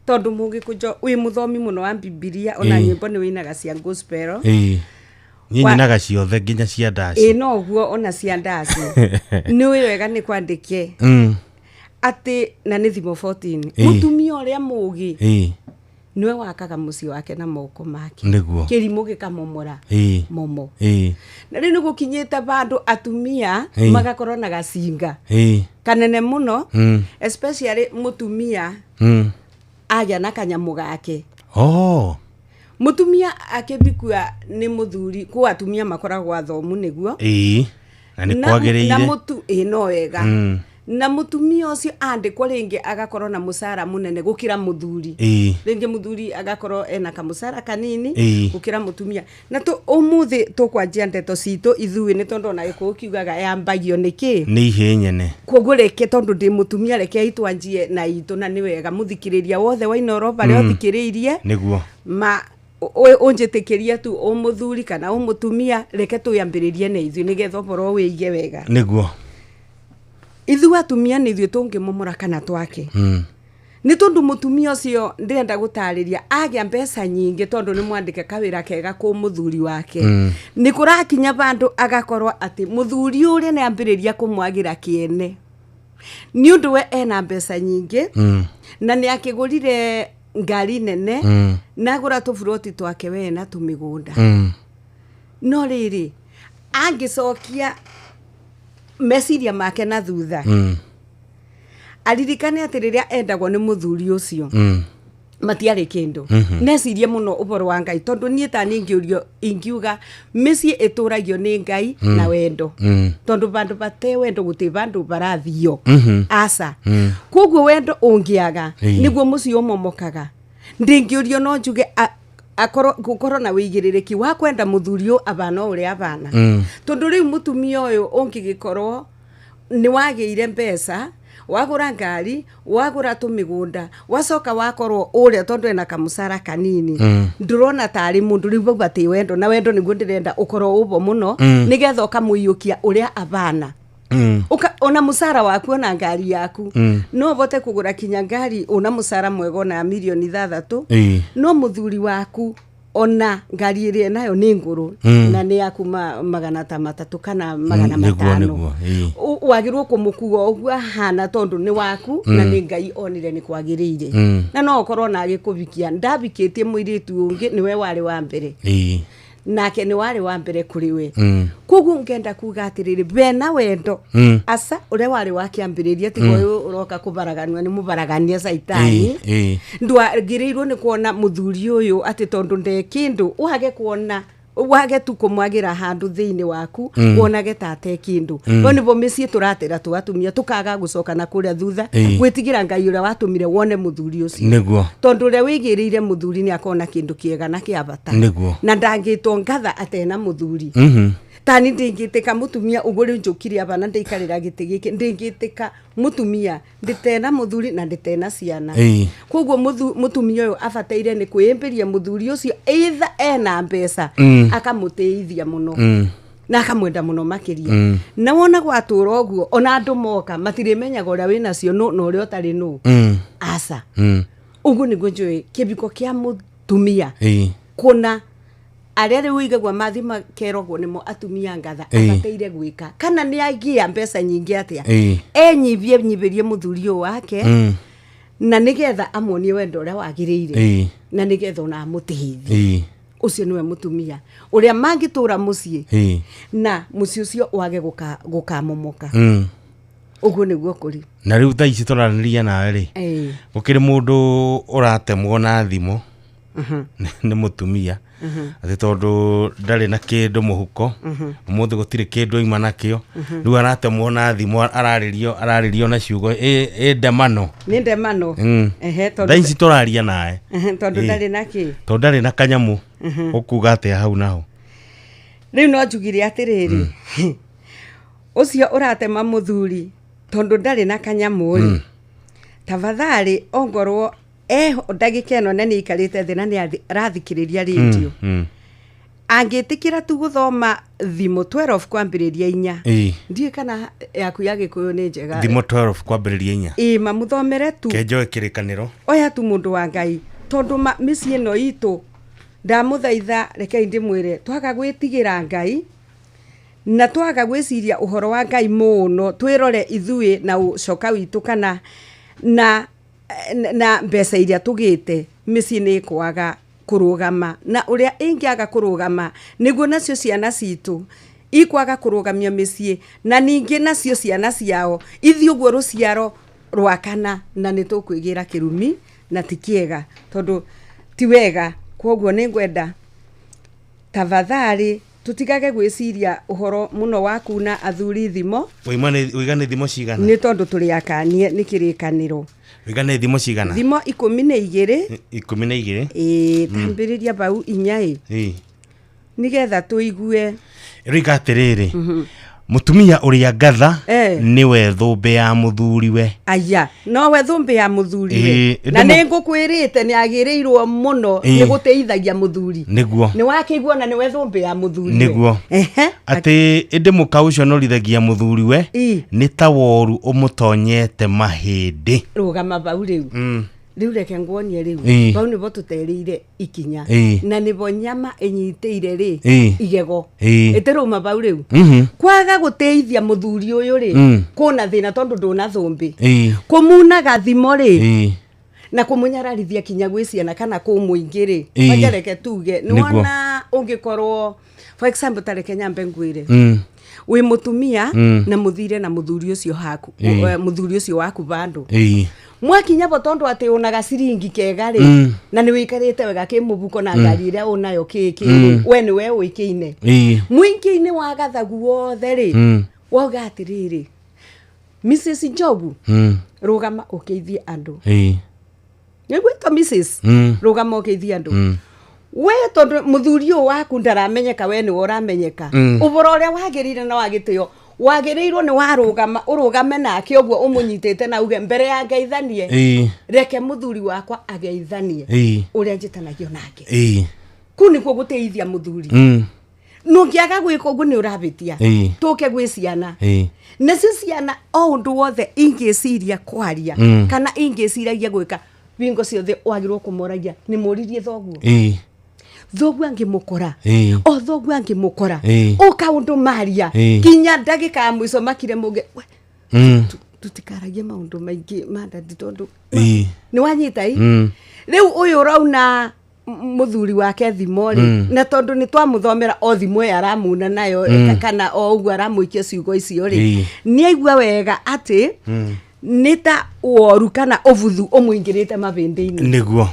Tondũ mũgĩkũnjo wĩ mũthomi mũno wa Bibilia ona Ĩĩ. nyĩmbo nĩ wĩinaga cia gospel. Ĩĩ. Niĩ nyinaga ciothe nginya cia ndaci. Ĩ no ũguo ona cia ndaci nĩ ũĩ wega nĩ kwandĩke atĩ na nĩ thimo 14. Mũtumia ũrĩa mũũgĩ nĩwe wakaga mũciĩ wake na moko make. Nĩguo. Kĩrimũ gĩkamomora momo. Na rĩu nĩ gũkinyĩte bandũ atumia magakorwo na gacinga kanene mũno, especially mũtumia agĩa na kanyamũ gake. Oh. Mũtumia akĩbikua nĩ mũthuri, kũ atumia makoragwo athomu nĩguo. Na nĩ Na kwagĩrĩire. Mũtu ĩ no wega. Na mũtumia ũcio andĩkwo rĩngĩ agakorwo na mũcara mũnene gũkĩra mũthuri. Rĩngĩ mũthuri agakorwo ena kamũcara kanini gũkĩra mũtumia. Na tũ ũmũthĩ tũkwanjia ndeto citũ ithuĩ nĩ tondũ ona gĩkũyũ kiugaga yambagio nĩ kĩ. Nĩ ihĩĩ nyene. Koguo reke tondũ ndĩ mũtumia rekei twanjie na itũ, na nĩ wega mũthikĩrĩria wothe wa Inooro barĩa ũthikĩrĩirie Nĩguo. Ma ũnjĩtĩkĩrie tu ũ mũthuri kana ũ mũtumia, reke twĩambĩrĩrie na ithuĩ nĩgetha ũhoro wĩige wega. Nĩguo. Ithuĩ atumia nĩ ithuĩ tũngĩmomora kana twake. Nĩ tondũ mũtumia ũcio ndĩrenda gũtarĩria agĩa mbeca nyingĩ tondũ nĩ mwandĩke kawĩra kega kũ mũthuri wake. Nĩ kũrakinya bandũ agakorwo atĩ mũthuri ũrĩa nĩ ambĩrĩria kũmwagĩra kĩene nĩ ũndũ we ena mbeca nyingĩ na nĩ akĩgũrire ngari nene na agũra tũburoti twake we na tũmĩgũnda. No rĩrĩ angĩcokia meciria make na thutha aririkane atĩ rĩrĩa endagwo nĩ mũthuri ũcio matiarĩ kĩndũ. Necirie mũno ũhoro wa Ngai tondũ niĩ ta niĩ ingĩũrio ingiuga mĩciĩ ĩtũragio nĩ Ngai na wendo. Tondũ bandũ bate wendo gũtirĩ bandũ barathio. Aca. Koguo wendo ũngĩaga nĩguo mũciĩ ũmomokaga. Ndingĩũrio no njuge akorwo gũkorwo na wĩigĩrĩrĩki wa kwenda mũthuri ũyũ abana o ũrĩa abana. Tondũ rĩu mũtumia ũyũ ũngĩgĩkorwo nĩ wagĩire mbeca, wagũra ngari, wagũra tũmĩgũnda, wacoka wakorwo ũrĩa tondũ ena kamũcara kanini, ndũrona tarĩ mũndũ rĩu bau batĩ wendo, na wendo nĩguo ndĩrenda ũkorwo ũbo mũno nĩgetha ũkamũiyũkia ũrĩa abana. Ona mũcara waku ona ngari yaku no ũvote kũgũra kinya ngari una mũcara mwega ona mirioni 6 no mũthuri waku ona ngari ĩrĩa nayo nĩ ngũrũ na nĩ ya kuma 300 kana magana Nĩguo, 500. nĩguo. Wagĩrĩirwo kũmũkua ũguo ahana tondũ nĩ waku na nĩ Ngai onire nĩ kwagĩrĩire. Na no ũkorwo na agĩkũbikia ndabikĩtie mũirĩtu ũngĩ nĩwe warĩ wa mbere. Nake nĩ warĩ wa mbere kũrĩ we. Koguo ngenda kuga atĩrĩrĩ bena wendo aca ũrĩa warĩ wa kĩambĩrĩria tiga ũyũ ũroka kũbaraganio nĩ mũbaragania caitani. Ndwagĩrĩirwo nĩ kuona mũthuri ũyũ atĩ tondũ nde kĩndũ wage kuona wage tu kũmwagĩra handũ thĩinĩ waku wonage ta ate kĩndũ. No nĩbo mĩciĩ tũratera tũ atumia tũkaga gũcoka na kũrĩa thutha gwĩtigĩra Ngai ũrĩa watũmire wone mũthuri ũcio. Nĩguo. Tondũ ũrĩa wĩigĩrĩire mũthuri nĩ akona kĩndũ kĩega na kĩa bata. Nĩguo. Na ndangĩtwo ngatha atena mũthuri. Tani ndingĩtĩka mũtumia ũguo rĩu njũkire aba na ndĩikarĩra gĩtĩ gĩkĩ ndingĩtĩka mũtumia ndĩtena mũthuri na ndĩtena ciana. Koguo mũtumia ũyũ abataire nĩ kwĩyĩmbĩria mũthuri ũcio either ena mbeca akamũtĩithia mũno na akamwenda mũno makĩria. Na wona gwatũra ũguo ona andũ moka matirĩmenyaga ũrĩa wĩnacio nũ na ũrĩa ũtarĩ nũ. Aca. Ũguo nĩguo njũĩ kĩbiko kĩa mũtumia kũna arĩa rĩu igagua mathi makerogwo nĩmo atumia ngatha abataire gwĩka kana nĩ agĩa mbeca nyingĩ atĩa enyibie nyibĩrie mũthuri ũyũ wake na nĩgetha amuonie wendo ũrĩa wagĩrĩire na nĩgetha ona amũtĩithie. Ũcio nĩwe mũtumia ũrĩa mangĩtũra mũciĩ na mũciĩ ũcio wage gũkamomoka. Ũguo nĩguo kũrĩ. Na rĩu thaa ici tũraranĩria nawe rĩ, gũkĩrĩ mũndũ ũratemwo na thimũ nĩ mũtumia atĩ tondũ ndarĩ na kĩndũ mũhuko, ũmũthĩ gũtirĩ kĩndũ aima nakĩo, rĩu aratemwo na thimũ ararĩrio na ciugo ĩ ndemano. Nĩ ndemano. Ehe, tondũ Thaa ici tũraria nawe. Tondũ ndarĩ na kĩ? Tondũ ndarĩ na kanyamũ. Ũkuga atĩa hau naho? Rĩu no njugire atĩrĩrĩ, ũcio ũratema mũthuri tondũ ndarĩ na kanyamũ rĩ, tafadhali ongorwo eho ndagĩka ĩno na nĩ aikarĩte thĩ na nĩ arathikĩrĩria rĩndiũ. Angĩtĩkĩra tu gũthoma thimũ 12 kwambĩrĩria 4. Ndiũĩ kana yaku ya Gĩkũyũ nĩ njega. Thimũ 12 kwambĩrĩria 4. Ĩĩ, mamũthomere tu. Kenjoe kĩrĩkanĩro. Oya tu mũndũ wa Ngai tondũ mĩciĩ ĩno itũ Ndamũthaitha, rekei ndĩmwĩre, twaga gwĩtigĩra Ngai na twaga gwĩciria ũhoro wa Ngai mũno, twĩrore ithuĩ na ũcoka witũ kana na mbeca iria tũgĩte, mĩciĩ nĩ ĩkwaga kũrũgama. Na ũrĩa ĩngĩaga kũrũgama, nĩguo nacio ciana citũ ikwaga kũrũgamia mĩciĩ, na ningĩ nacio ciana ciao ithiĩ ũguo rũciaro rwa kana, na nĩ tũkwĩgĩra kĩrumi na ti kĩega, tondũ ti wega. Koguo nĩ ngwenda tafadhali tũtigage gwĩciria ũhoro mũno wa kuna athuri thimo. Ũiga nĩ thimo cigana? Nĩ tondũ tũrĩ akanie nĩ kĩrĩkanĩro. Ũiga nĩ thimo cigana? Thimo 12. 12. Ĩĩ, tambĩrĩria bau 4 ĩ, nĩgetha tũigue. Ĩroiga atĩrĩrĩ, mũtumia ũrĩa ngatha nĩwe thũmbĩ ya mũthuriwe. Aya, nowe thũmbĩ ya mũthuriwe. Ĩĩ, Na ĩndĩ nĩ ngũkwĩrĩte nĩ agĩrĩirwo mũno nĩ gũteithagia mũthuri. Nĩ wakĩigua na nĩwe thũmbĩ ya mũthuriwe. Nĩguo. Atĩ ĩndĩ mũka ũcio ũnorithagia mũthuriwe nĩ ta woru ũmũtonyete mahĩndĩ. Rũgama bau rĩu. Rĩu reke nguonie rĩu. Bau nĩbo tũterĩire ikinya, na nĩbo nyama ĩnyitĩire rĩ igego. Ĩtĩrũma bau rĩu. Kwaga gũteithia mũthuri ũyũ rĩ, kũna thĩna tondũ ndũna thũmbĩ. Kũmunaga thimo rĩ, na kũmũnyararithia kinya gwĩ ciana kana kũ mũingĩ rĩ. Kwanja reke tuge nĩ wona ũngĩkorwo, for example, ta reke nyambe ngwĩre, wĩ mũtumia na mũthire na mũthuri ũcio haku, mũthuri ũcio waku bandũ, mwakinya bo tondu ati unaga ciringi kega ri, na ni wikarite wega ki mubuko na ngari iria unayo ki ki we ni we uikine mwingi-inĩ wa gathagu wothe rĩ, wauga atiriri, Mrs Njogu, rũgama ũkĩithie andũ. Nĩgwĩtwo Mrs, rũgama ũkĩithie andũ. We tondũ mũthuri ũyũ waku ndaramenyeka, we nĩwe ũramenyeka. Ũboro ũrĩa wagĩrĩire na wagĩtĩo wagĩrĩirwo nĩ warũgama, ũrũgame nake ũguo ũmũnyitĩte na uge mbere ya ngeithanie, reke mũthuri wakwa ageithanie ũrĩa njĩtanagio nake. Kũu nĩkuo gũteithia mũthuri. Nũngĩaga gwĩka ũguo nĩ ũrabĩtia. Tũke gwĩ ciana. Nacio ciana o ũndũ wothe ingĩciria kwaria kana ingĩciragia gwĩka, bingo ciothe wagĩrĩirwo kũmoragia, nĩ mũririe thoguo? Thoguo angĩmũkora, o thoguo angĩmũkora, o kaũndũ maria, kinya ndagĩka ya mũico makire mũge, "We, tutikaragie maũndũ maingĩ ma dadi tondũ nĩ wanyita i." Rĩu ũyũ ũrauna mũthuri wake thimo rĩ, na tondũ nĩ twamũthomera o thimo ĩyo aramuna nayo, kana o ũguo aramũikia ciugo icio rĩ, nĩ aigua wega atĩ nĩ ta woru kana ũbuthu ũmũingĩrĩte mabĩndĩ-inĩ.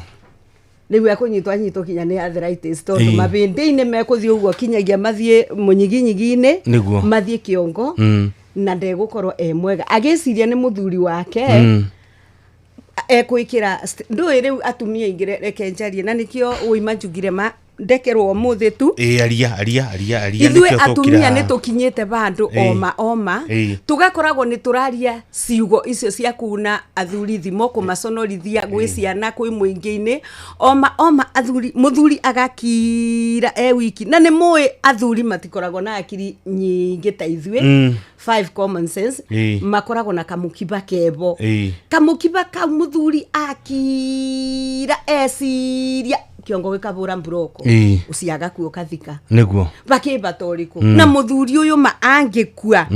Rĩu ekũnyitwo anyitwo kinya nĩ arthritis, tondũ mabĩndĩ-inĩ mekũthiĩ ũguo kinyagia mathiĩ mũnyiginyigi-inĩ, mathiĩ kĩongo, na ndegũkorwo e mwega agĩciria nĩ mũthuri wake. Ekwĩkĩra ndũĩ rĩu atumia aingĩ, reke njarie, na nĩkĩo ũima njugire ma ndekerwo ũmũthĩ tu. Ĩĩ, aria aria aria aria. Ithuĩ Nĩkĩo tũkira atumia haha. nĩ tũkinyĩte bandũ oma oma tũgakoragwo nĩ tũraria ciugo icio cia kuna athuri thimo, kũmaconorithia gwĩ ciana, kwĩ mũingĩ-inĩ, oma oma athuri, mũthuri agakira e wiki, na nĩ mũĩ athuri matikoragwo na akiri nyingĩ ta ithuĩ, five common sense, makoragwo na kamukiba kebo. Kamukiba kau muthuri akira eciria kiongo gĩkabũra mburoko, ũciaga kuo kathika bakĩmbata ũrĩkũ. Na mũthuri ũyũ ma angĩkua,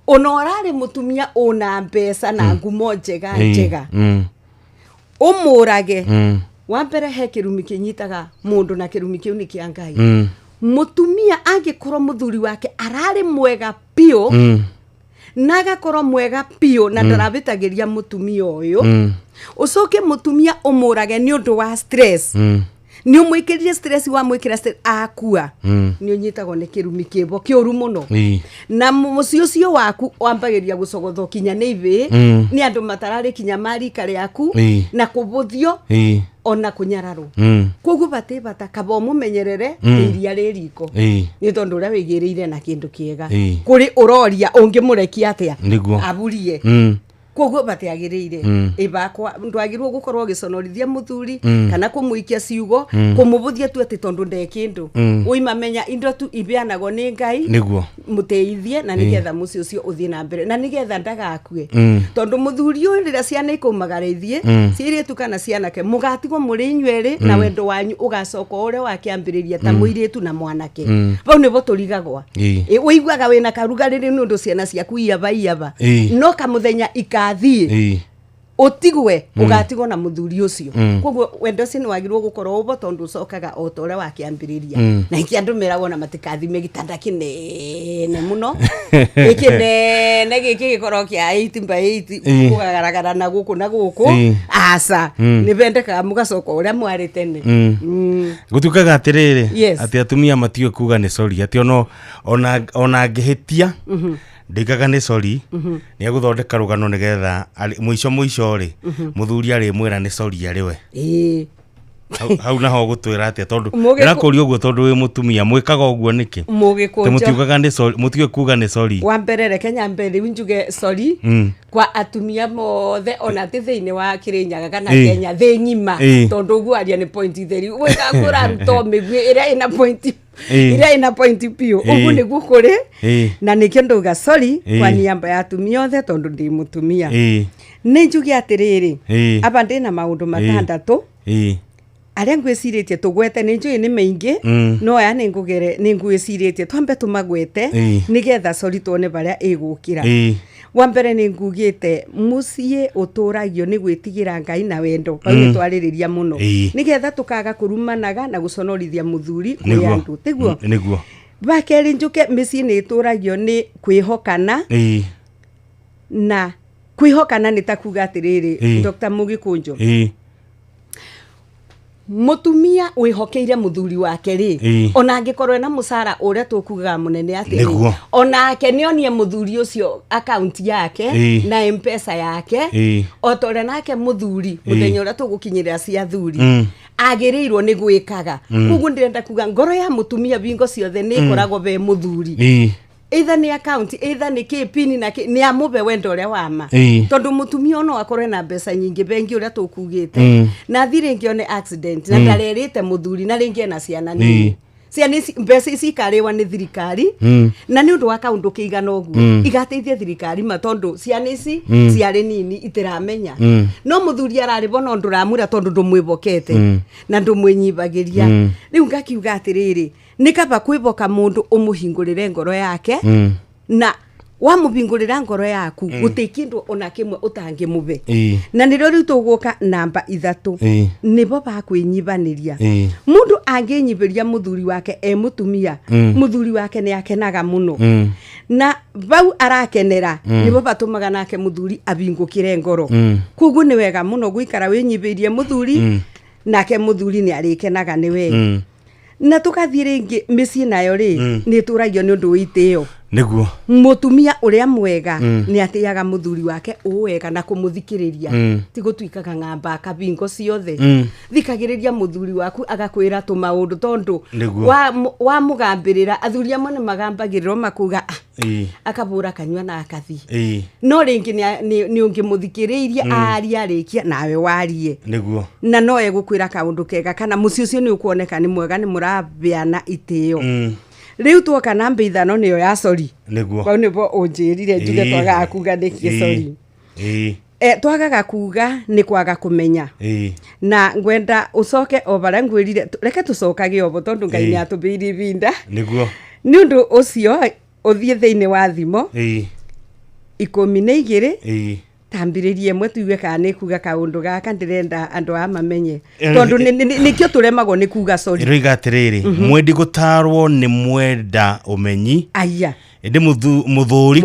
ona ũrarĩ mũtumia ũna mbeca na ngumo njega njega, ũmũrage. Wa mbere he kĩrumi kĩnyitaga mũndũ, na kĩrumi kĩu nĩ kĩa Ngai. Mũtumia angĩkorwo mũthuri wake ararĩ mwega biũ, na agakorwo mwega biũ na ndarabĩtagĩria mũtumia ũyũ, ũcoke mũtumia ũmũrage nĩ ũndũ wa stress, nĩ ũmwĩkĩrire stress, wamwĩkĩra stress akua, nĩ ũnyitagwo nĩ kĩrumi kĩbo kĩũru mũno, na mũciĩ ũcio waku wambagĩria gũcogothwo kinya nĩ ibĩ, nĩ andũ matararĩ kinya marika rĩaku, na kũbũthio, ona kũnyararwo. Koguo batĩ bata kaba ũmũmenyerere iria rĩ riko, nĩ tondũ ũrĩa wĩgĩrĩire na kĩndũ kĩega, kũrĩ ũroria ũngĩmũrekia atĩa aburie. Koguo batiagĩrĩire. Ĩbakwa ndwagĩrĩirwo gũkorwo ũgĩconorithia mũthuri kana kũmũikia ciugo, kũmũbũthia tu atĩ tondũ nde kĩndũ. Ũimamenya indo tu ibeanagwo nĩ Ngai. Mũteithie na nĩgetha mũciĩ ũcio ũthiĩ na mbere na nĩgetha ndagakue. Tondũ mũthuri ũyũ rĩrĩa ciana ikumagara ithiĩ, ciairĩtu kana cianake, mũgatigwo mũrĩ inyuerĩ na wendo wanyu ũgacoka o ũrĩa wakĩambĩrĩria ta mũirĩtu na mwanake. Vau nĩvo tũrigagwa. Ũiguaga wĩna karugarĩ nĩ ũndũ ciana ciaku iaba iaba, no kamũthenya ikathiĩ, ũtigwe, ũgatigwo na mũthuri ũcio. Koguo wendo ũcio nĩ wagĩrĩirwo gũkorwo ũbo tondũ ũcokaga o ta ũrĩa wakĩambĩrĩria. Na ikĩ andũ meragwo na matikathime gĩtanda kĩnene mũno, gĩkĩnene gĩkĩ gĩkorwo kĩa 8 by 8, kũgaragara na gũkũ na gũkũ. Aca, nĩ vendekaga mũgacoka ũrĩa mwarĩ tene. Gũtuĩkaga atĩrĩrĩ, atĩ atumia matiũĩ kuga nĩ sorry, atĩ ona angĩhĩtia ndĩgaga nĩ sorry, nĩ egũthondeka rũgano nĩgetha mũico mũico rĩ, mũthuri arĩmwĩra nĩ sorry arĩ we. Hau naho gũtwĩra atĩa, tondũ ndĩrakũria ũguo tondũ wĩ mũtumia, mwĩkaga ũguo nĩkĩ? Atĩ Mũgĩkũnjo. Mũtiugaga nĩ sorry, mũtiũĩ kuga nĩ sorry. Wa mbere, reke nyambe rĩu njuge sorry kwa atumia mothe, ona ti thĩinĩ wa Kĩrĩnyaga kana Kenya thĩ ng'ima, tondũ ũguo aria nĩ point theri wĩka kũraruta mĩguĩ ĩrĩa ĩna point, ĩrĩa ĩna point biũ. Ũguo nĩguo kũrĩ, na nĩkĩo ndauga sorry kwa niaba ya atumia othe tondũ ndĩ mũtumia. Nĩ njuge atĩrĩrĩ, aba ndĩna maũndũ matandatũ arĩa ngwĩcirĩtie tũgwete. Nĩ njũĩ nĩ maingĩ, no aya nĩ ngũgere nĩ ngwĩcirĩtie twambe tũmagwete nĩgetha sorry tuone barĩa ĩgũkĩra. Wa mbere, nĩ ngugĩte mũciĩ ũtũragio nĩ gwĩtigĩra Ngai na wendo. Bau nĩ twarĩrĩria mũno, nĩgetha tũkaga kũrumanaga na gũconorithia mũthuri kwĩ andũ, tiguo? Nĩguo. Wa kerĩ, njuke mĩciĩ nĩ ĩtũragio nĩ kwĩhokana. Na kwĩhokana nĩ ta kuga atĩrĩrĩ, Dr. Mũgĩkũnjo, Mũtumia wĩhokeire mũthuri wake rĩ, ona angĩkorwo ena mũcara ũrĩa tũkugaga mũnene atĩ rĩ, onake nĩ onie mũthuri ũcio akaunti yake na Mpesa yake, o ta ũrĩa nake mũthuri mũthenya ũrĩa tũgũkinyĩrĩra cia athuri agĩrĩirwo nĩ gwĩkaga. Koguo ndĩrenda kuga ngoro ya mũtumia bingo ciothe nĩ ĩkoragwo be mũthuri, either nĩ account, either nĩ kĩ pin na kĩ, nĩ amũbe wendo ũrĩa wama. Tondũ mũtumia ono akorwo ena mbeca nyingĩ bengi ũrĩa tũkugĩte, na thi rĩngĩ one accident na ndarerĩte mũthuri, na rĩngĩ ena ciana nini, ciana ici mbeca ici ikarĩwa nĩ thirikari, na nĩ ũndũ wa kaũndũ kĩigana ũguo, igateithia thirikari ma, tondũ ciana ici ciarĩ nini itiramenya. No mũthuri ararĩbo no ndũramwĩra tondũ ndũmwĩbokete na ndũmwĩnyibagĩria. Rĩu ngakiuga atĩrĩrĩ, nĩ kaba kwĩboka mũndũ ũmũhingũrĩre ngoro yake, na wamũhingũrĩra ngoro yaku, gũtĩ kĩndũ ona kĩmwe ũtangĩmũbe. Na nĩrĩo rĩu tũgũka namba 3, nĩbo bakwĩnyibanĩria. Mũndũ angĩnyibĩria mũthuri wake e mũtumia, mũthuri wake nĩ akenaga mũno, na vau arakenera, nĩbo batũmaga nake mũthuri abingũkĩre ngoro. Koguo nĩ wega mũno gũikara wĩnyibĩirie mũthuri, nake mũthuri nĩ arĩkenaga nĩ we. Na tũgathiĩ rĩngĩ, mĩciĩ nayo rĩ, nĩ ĩtũragio nĩ ũndũ wa itĩo. Mũtumia ũrĩa mwega nĩ atĩaga mũthuri wake ũ wega na kũmũthikĩrĩria, ti gũtuĩkaga ng'amba kabingo ciothe. Thikagĩrĩria mũthuri waku agakwĩra tũmaũndũ, tondũ wamũgambĩrĩra, athuri amwe nĩ magambagĩrĩrwo makuga, "Ah," akabũra kanyua na akathiĩ. No rĩngĩ nĩ ũngĩmũthikĩrĩirie, aria arĩkia nawe warie, na no egũkwĩra kaũndũ kega, kana mũciĩ ũcio nĩ ũkuoneka nĩ mwega, nĩ mũrabeana itĩo. Rĩu tuoka namba 5, nĩyo ya sorry. Bau nĩbo ũnjĩrire njuge twagaga kuga nĩkĩ sorry. Twagaga kuga nĩ kwaga kũmenya, na ngwenda ũcoke o barĩa ngwĩrire, reke tũcokage obo tondũ Ngai nĩ atũbĩire ibinda. Nĩ ũndũ ũcio ũthiĩ thĩinĩ wa Thimo 12, tambĩrĩrie ĩmwe, tuigue kana nĩ kuga kaũndũ gaka ndĩrenda andũ aya mamenye, tondũ nĩkĩo tũremagwo nĩ kuga sorry. Ĩroiga atĩrĩrĩ, mwendi gũtarwo nĩ mwenda ũmenyi, aya ĩndĩ mũthũri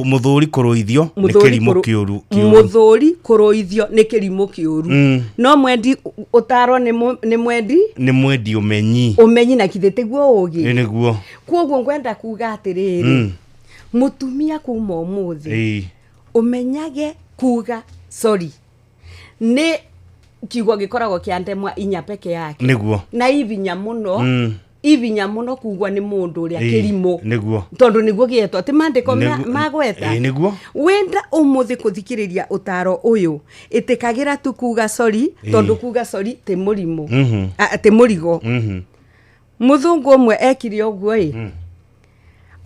mũthũri kũrũithio nĩ kĩrimũ kĩũru kĩũru. Mũthũri kũrũithio nĩ kĩrimũ kĩũru, no mwendi ũtarwo nĩ mwendi nĩ mwendi ũmenyi. Ũmenyi na kithĩ tiguo ũgĩ? Nĩguo. Koguo ngwenda kuga atĩrĩrĩ, mũtumia kuma ũmũthĩ, ũmenyage kuga sorry nĩ kiugo gĩkoragwo kĩa ndemwa 4 peke yake, na ibinya mũno. Ibinya muno kugwa ni mundu uria kirimo niguo tondu niguo gietwo ati mandiko magweta niguo wenda umuthi kuthikiriria utaro uyu itikagira tu kuga sorry tondu kuga sorry ti murimo ti murigo. Muthungu umwe ekire uguo i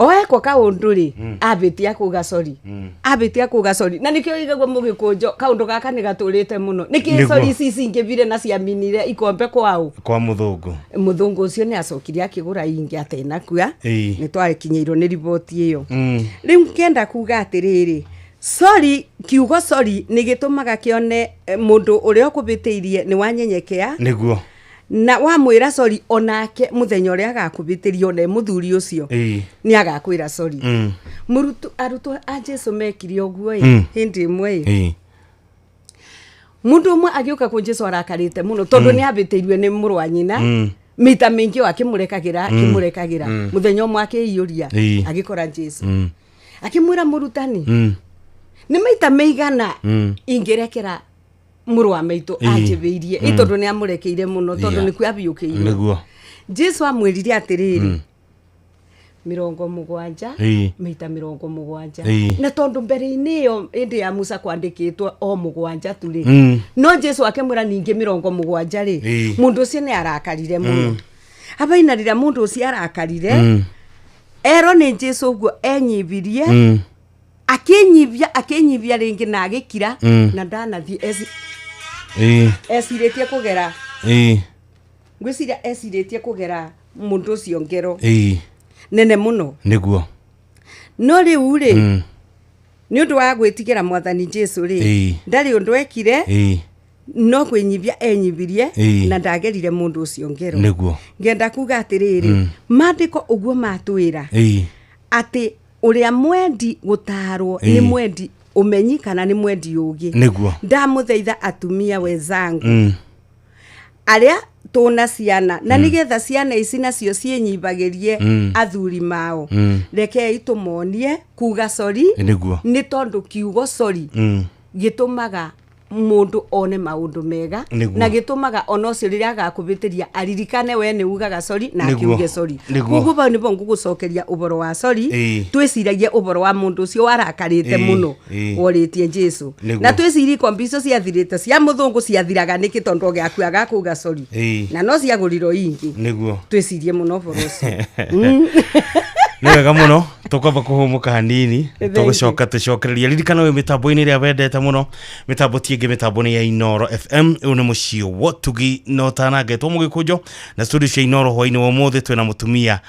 oekwo kaundu ri abitia kuga sorry abitia kuga sorry na nikio igagwo mugikunjo kaundu gaka ni gaturite muno niki sorry ici cingivire na ciaminire ikombe kwao kwa muthungu muthungu ucio ni acokirie akigura ingi atenakua ni twakinyirwo ni riboti iyo riu ngenda kuga atiriri sorry kiugo sorry ni gitumaga kione mundu uria ukubitiirie ni wanyenyekea niguo na wamwira sorry onake muthenya uria agakubitirio ne muthuri ucio ni agakwira sorry. Murutu arutwo a Jesu mekire uguo i hindi imwe mundu umwe agiuka ku Jesu arakarite muno tondu ni abitiirwe ni muru wa nyina mita mingi akimurekagira akimurekagira muthenya umwe akiyuria agikora Jesu akimwira murutani ni maita meigana ingirekera muru wa maitu anjibiirie itondu ni amurekeire muno tondu ni kwabiukiire niguo Jesu amwirire atiriri 70 maita 70 na tondu mbere-ini iyo indi ya Musa kwandikitwo o 7 tu ri no Jesu akemwira ningi 70 ri mundu ucio ni arakarire muno abaina rira mundu ucio arakarire ero ni Jesu uguo enyibirie akinyibia akinyibia ringi na agikira na ndanathie ecirĩtie kũgera ngwĩciria ecirĩtie kũgera mũndũ ũcio ngero nene mũno nĩguo no rĩu rĩ nĩ ũndũ wa gwĩtigĩra mwathani Jesu rĩ ndarĩ ũndũ ekire no kwĩnyibia enyibirie na ndagerire mũndũ ũcio ngero nĩguo ngenda kuga atĩrĩrĩ maandĩko ũguo matwĩra atĩ uria mwendi gutarwo ni mwendi umenyi kana ni mwendi ugi niguo ndamutheitha atumia wenzangu aria tuna ciana na nigetha ciana ici nacio cienyibagirie athuri mao rekei tumonie kuga sorry niguo ni tondu kiugo sorry gitumaga mundu one maundu mega na gitumaga ona ucio riria agakubitiria aririkane we ni ugaga sorry na akiuge sorry koguo bau nibo ngugucokeria uboro wa sorry twiciragie uboro wa mundu ucio warakarite muno woritie Jesu na twicirie ikombe icio ciathirite cia muthungu ciathiraga niki tondu giaku agakuga sorry na no ciagurirwo ingi niguo twicirie muno uboro ucio. Nĩ wega mũno tũkwamba kũhũmũka hanini tũgũcoka tũcokereria ririkana wĩ mĩtambo-inĩ ĩrĩa wendete mũno mĩtambo ti ĩngĩ mĩtambo nĩ ya Inoro FM ũyũ nĩ mũciĩ wa ũtugi na ũtanangetwo mũgĩkũnjo na studio cia Inoro hwainĩ wa ũmũthĩ twĩna mũtumia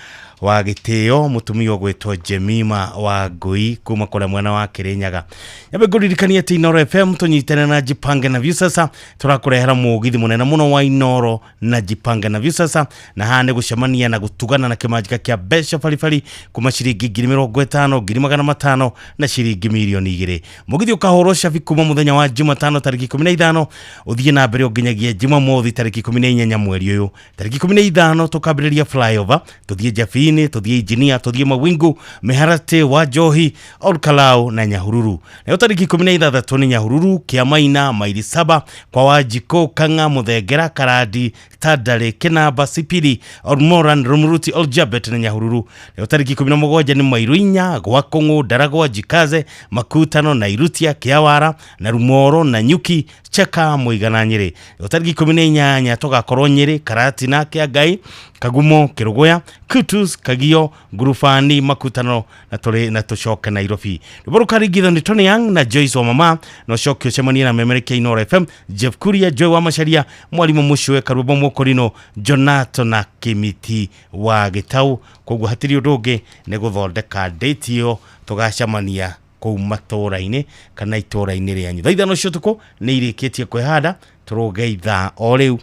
wa gĩtĩo mũtumia ũgwĩtwo Jemima wa Ngui kuma kũrĩa mwena wa Kĩrĩnyaga. Nyambe ngũririkanie atĩ Inoro FM tũnyitane na Jipange na Viusasa tũrakũrehera mũgithi mũnene mũno wa Inoro na Jipange na Viusasa na haha nĩ gũcemania na gũtugana na kĩmanjĩka kĩa mbeca baribari kuma ciringi 50,000 500,000 na ciringi 2,000,000. Mũgithi ũkahũrwo cabi kuma mũthenya wa Jumatano tarĩki 15 ũthiĩ na mbere ũnginyagia Jumamothi tarĩki 18 mweri ũyũ. Tarĩki 15 tũkambĩrĩria flyover tũthiĩ Jabi tuthie Engineer tuthie Mawingu Miharate wa Njohi Olkalau na Nyahururu. Nayo tariki 16 ni Nyahururu Kiamaina Maili 7 kwa Wanjikũ Kang'a Muthengera Karandi Tandale Kinamba Sipili Olmoran Rumuruti Oljabet na Nyahururu. Nayo tariki 17 ni Mairuinya Gwakong'o Ndaragwa Jikaze Makutano na Irutia Kiawara na Rumoro na Nyuki Cheka Muigana Nyeri. Nayo tariki 18 tugakorwo Nyeri Karatina Kiangai Kagumo Kiruguya Kutus Kagio Ngurubani Makutano na turi na tucoke Nairobi. Rwimbo rukaringithio ni Tony Young na Joyce wa mama na ucoke ucemanie na memerekia Inoro FM Jeff Kuria Joy wa Macharia Mwalimu Mucue Karwimbo Mukorino Jonato na Kimiti wa Gitau. Koguo hatiri undu ungi ni guthondeka date iyo tugacemania kuu matũra-inĩ kana itũra-inĩ rĩanyu. Thaa 5 cia ũtukũ nĩ irĩkĩtie kwĩhanda tũrũge ithaa o rĩu.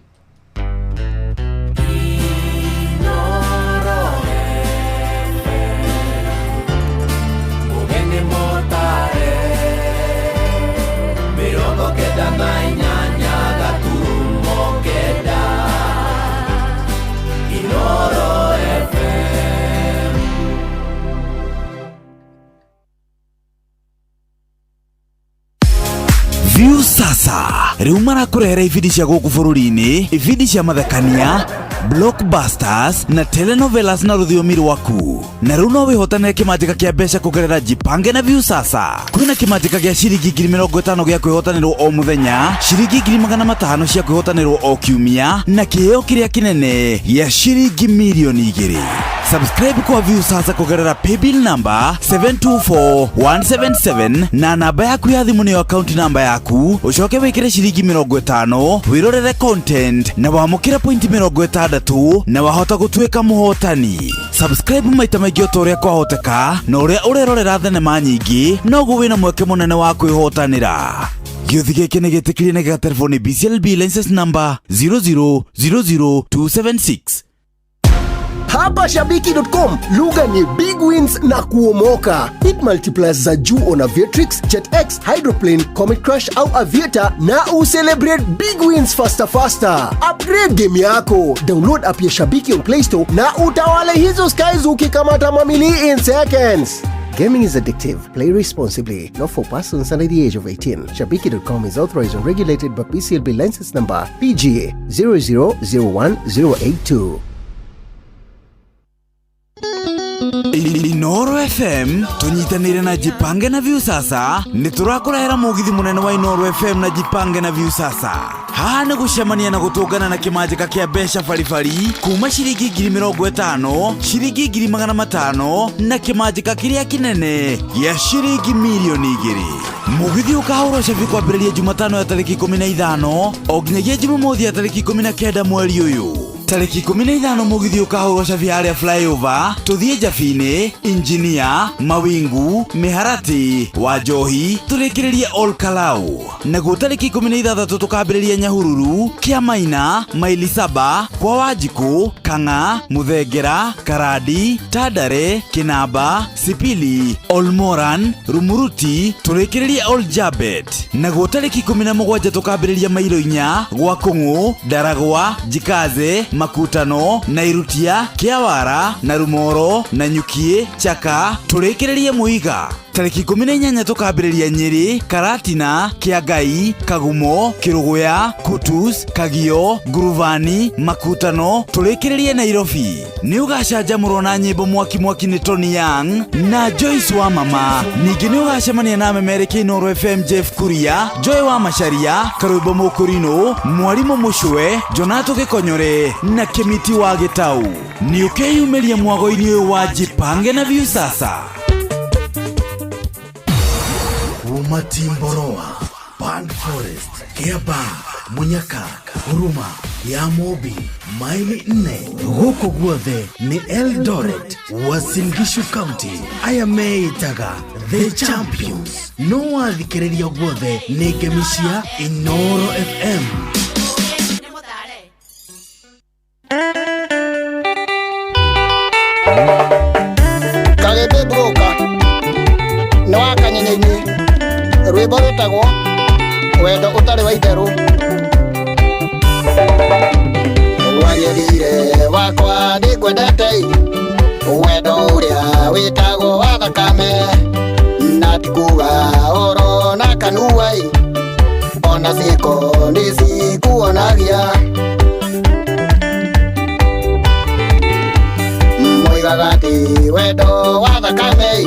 Sasa riu marakũrehera ibindi cia gũkũ bũrũri-inĩ, ibindi cia mathekania Blockbusters na telenovelas na rũthiomi rwaku. Na rĩu no wĩhotanĩre kĩmanjĩka kĩa mbeca kũgerera Jipange na Viusasa. Kwĩna kĩmanjĩka gĩa ciringi 50,000 gĩa kwĩhotanĩrwo o mũthenya, ciringi 500,000 cia kwĩhotanĩrwo o kiumia, na kĩheo kĩrĩa kĩnene gĩa ciringi 2 million. Subscribe kwa Viusasa kũgerera paybill number 724177 na namba yaku ya thimũ nĩyo account namba yaku, ũcoke wĩkĩre ciringi 50 wĩrorere content na wamũkĩre point 60 na wahota gũtuĩka mũhotani. Subscribe maita maingĩ o ta ũrĩa kwahoteka, na ũrĩa ũrerorera thenema nyingĩ noguo wĩna mweke mũnene wa kwĩhotanĩra. Gĩũthi gĩkĩ nĩ gĩtĩkĩrie na gĩgaterebo nĩ BCLB license number 0000276. Hapa Shabiki.com lugha ni big wins na kuomoka. Hit multipliers za juu on Aviatrix, JetX, Hydroplane, Comet Crash au Aviator na ucelebrate big wins faster faster. Upgrade game yako. Download app ya Shabiki on Play Store na utawale hizo skies ukikamata mamili in seconds. Gaming is addictive. Play responsibly. Not for persons under the age of 18. Shabiki.com is authorized and regulated by BCLB license number PGA 0001082. Inoro FM tunyitanire na Jipange na Viusasa nĩ tũrakũrehera mũgithi mũnene wa Inoro FM na Jipange na Viusasa. Haha nĩ gũcemania na gũtũngana na kĩmanjĩka kĩa mbeca baribari kuma ciringi 50,000, ciringi 500,000 na kĩmanjĩka kĩrĩa kĩnene gĩa ciringi 2 million. Mũgithi ũkahũrwo cabi kwambĩrĩria Jumatano ya tarĩki 15 o nginyagia Jumamothi ya tarĩki 19 mweri ũyũ. Tarĩki 15 mũgithi ũkahũrwo cabi harĩa Flyover, tũthiĩ Njabinĩ, Injinia, Mawingu, Mĩharatĩ, Wanjohi, tũrĩkĩrĩrie Ol Kalou. Naguo tarĩki 16 tũkambĩrĩria Nyahururu, Kĩamaina, Maili Saba, kwa Wanjikũ, Kang'a, Mũthengera, Karandi, Tandare, Kĩnamba, Sipili, Olmoran, Rumuruti, tũrĩkĩrĩrie Ol Jabet. Naguo tarĩki 17 tũkambĩrĩria Mailo 4 gwa Kũng'ũ, Ndaragwa, Jikaze, Makutano, Nairutia, Kĩawara, Narumoro, Nanyukie, Chaka, tũrĩkĩrĩrie Mũiga. Tarĩki 18 tũkambĩrĩria Nyĩrĩ, Karatina, Kĩangai, Kagumo, Kĩrũgũya, Kutus, Kagio, Nguruvani, Makutano, tũrĩkĩrĩrie Nairobi. Nĩ ũgacanjamũrwo na nyĩmbo mwaki mwaki nĩ Tony Young na Joyce wa Mama. Ningĩ nĩ ũgacemania na memereki Inooro FM Jeff Kuria, Joy wa Macharia, Karwĩmbo Mũkũrinũ, Mwarimũ Mũcwe, Jonato Gĩkonyore na Kĩmiti wa Gĩtau. Nĩ ũkeyumĩria mwago-inĩ ũyũ wa Jipange na Viusasa. Kuma Timboroa, Pan Forest, Kiaba, Munyaka, Huruma, ya Mobi, maili 4 gũkũ guothe nĩ Eldoret, Uasin Gishu County. Aya meĩtaga The Champions. No wathikĩrĩria guothe nĩ ngemi cia Inoro FM. Kagĩmbĩ Broka nĩ wa Kanyenye-inĩ, rwĩmbo rwĩtagwo Wendo Ũtarĩ wa Itherũ. Wanyendire wakwa ndĩngwendete, wendo ũrĩa wĩtagwo wa thakame, na ti kuga oro na kanua, ona ciĩko nĩ cikuonagia. Moigaga atĩ wendo wa thakame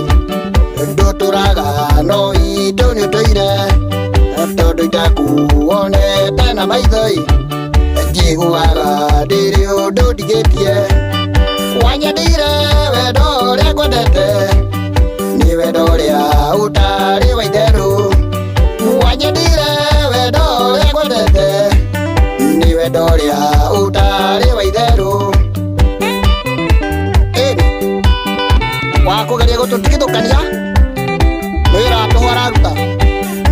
ndũtũraga, no itũ nĩ ũtũire, tondũ itakuonete na maitho, njiguaga ndĩrĩ ũndũ ndigĩtie. Wanyendire wendo ũrĩa ngwendete, nĩ wendo ũrĩa ũtarĩ wa itherũ. Wanyendire wendo ũrĩa ngwendete, nĩ wendo ũrĩa ũtarĩ wa itherũ. Ĩni wa kũgeria gũtũtigithũkania nĩ wĩra tũhũ araruta,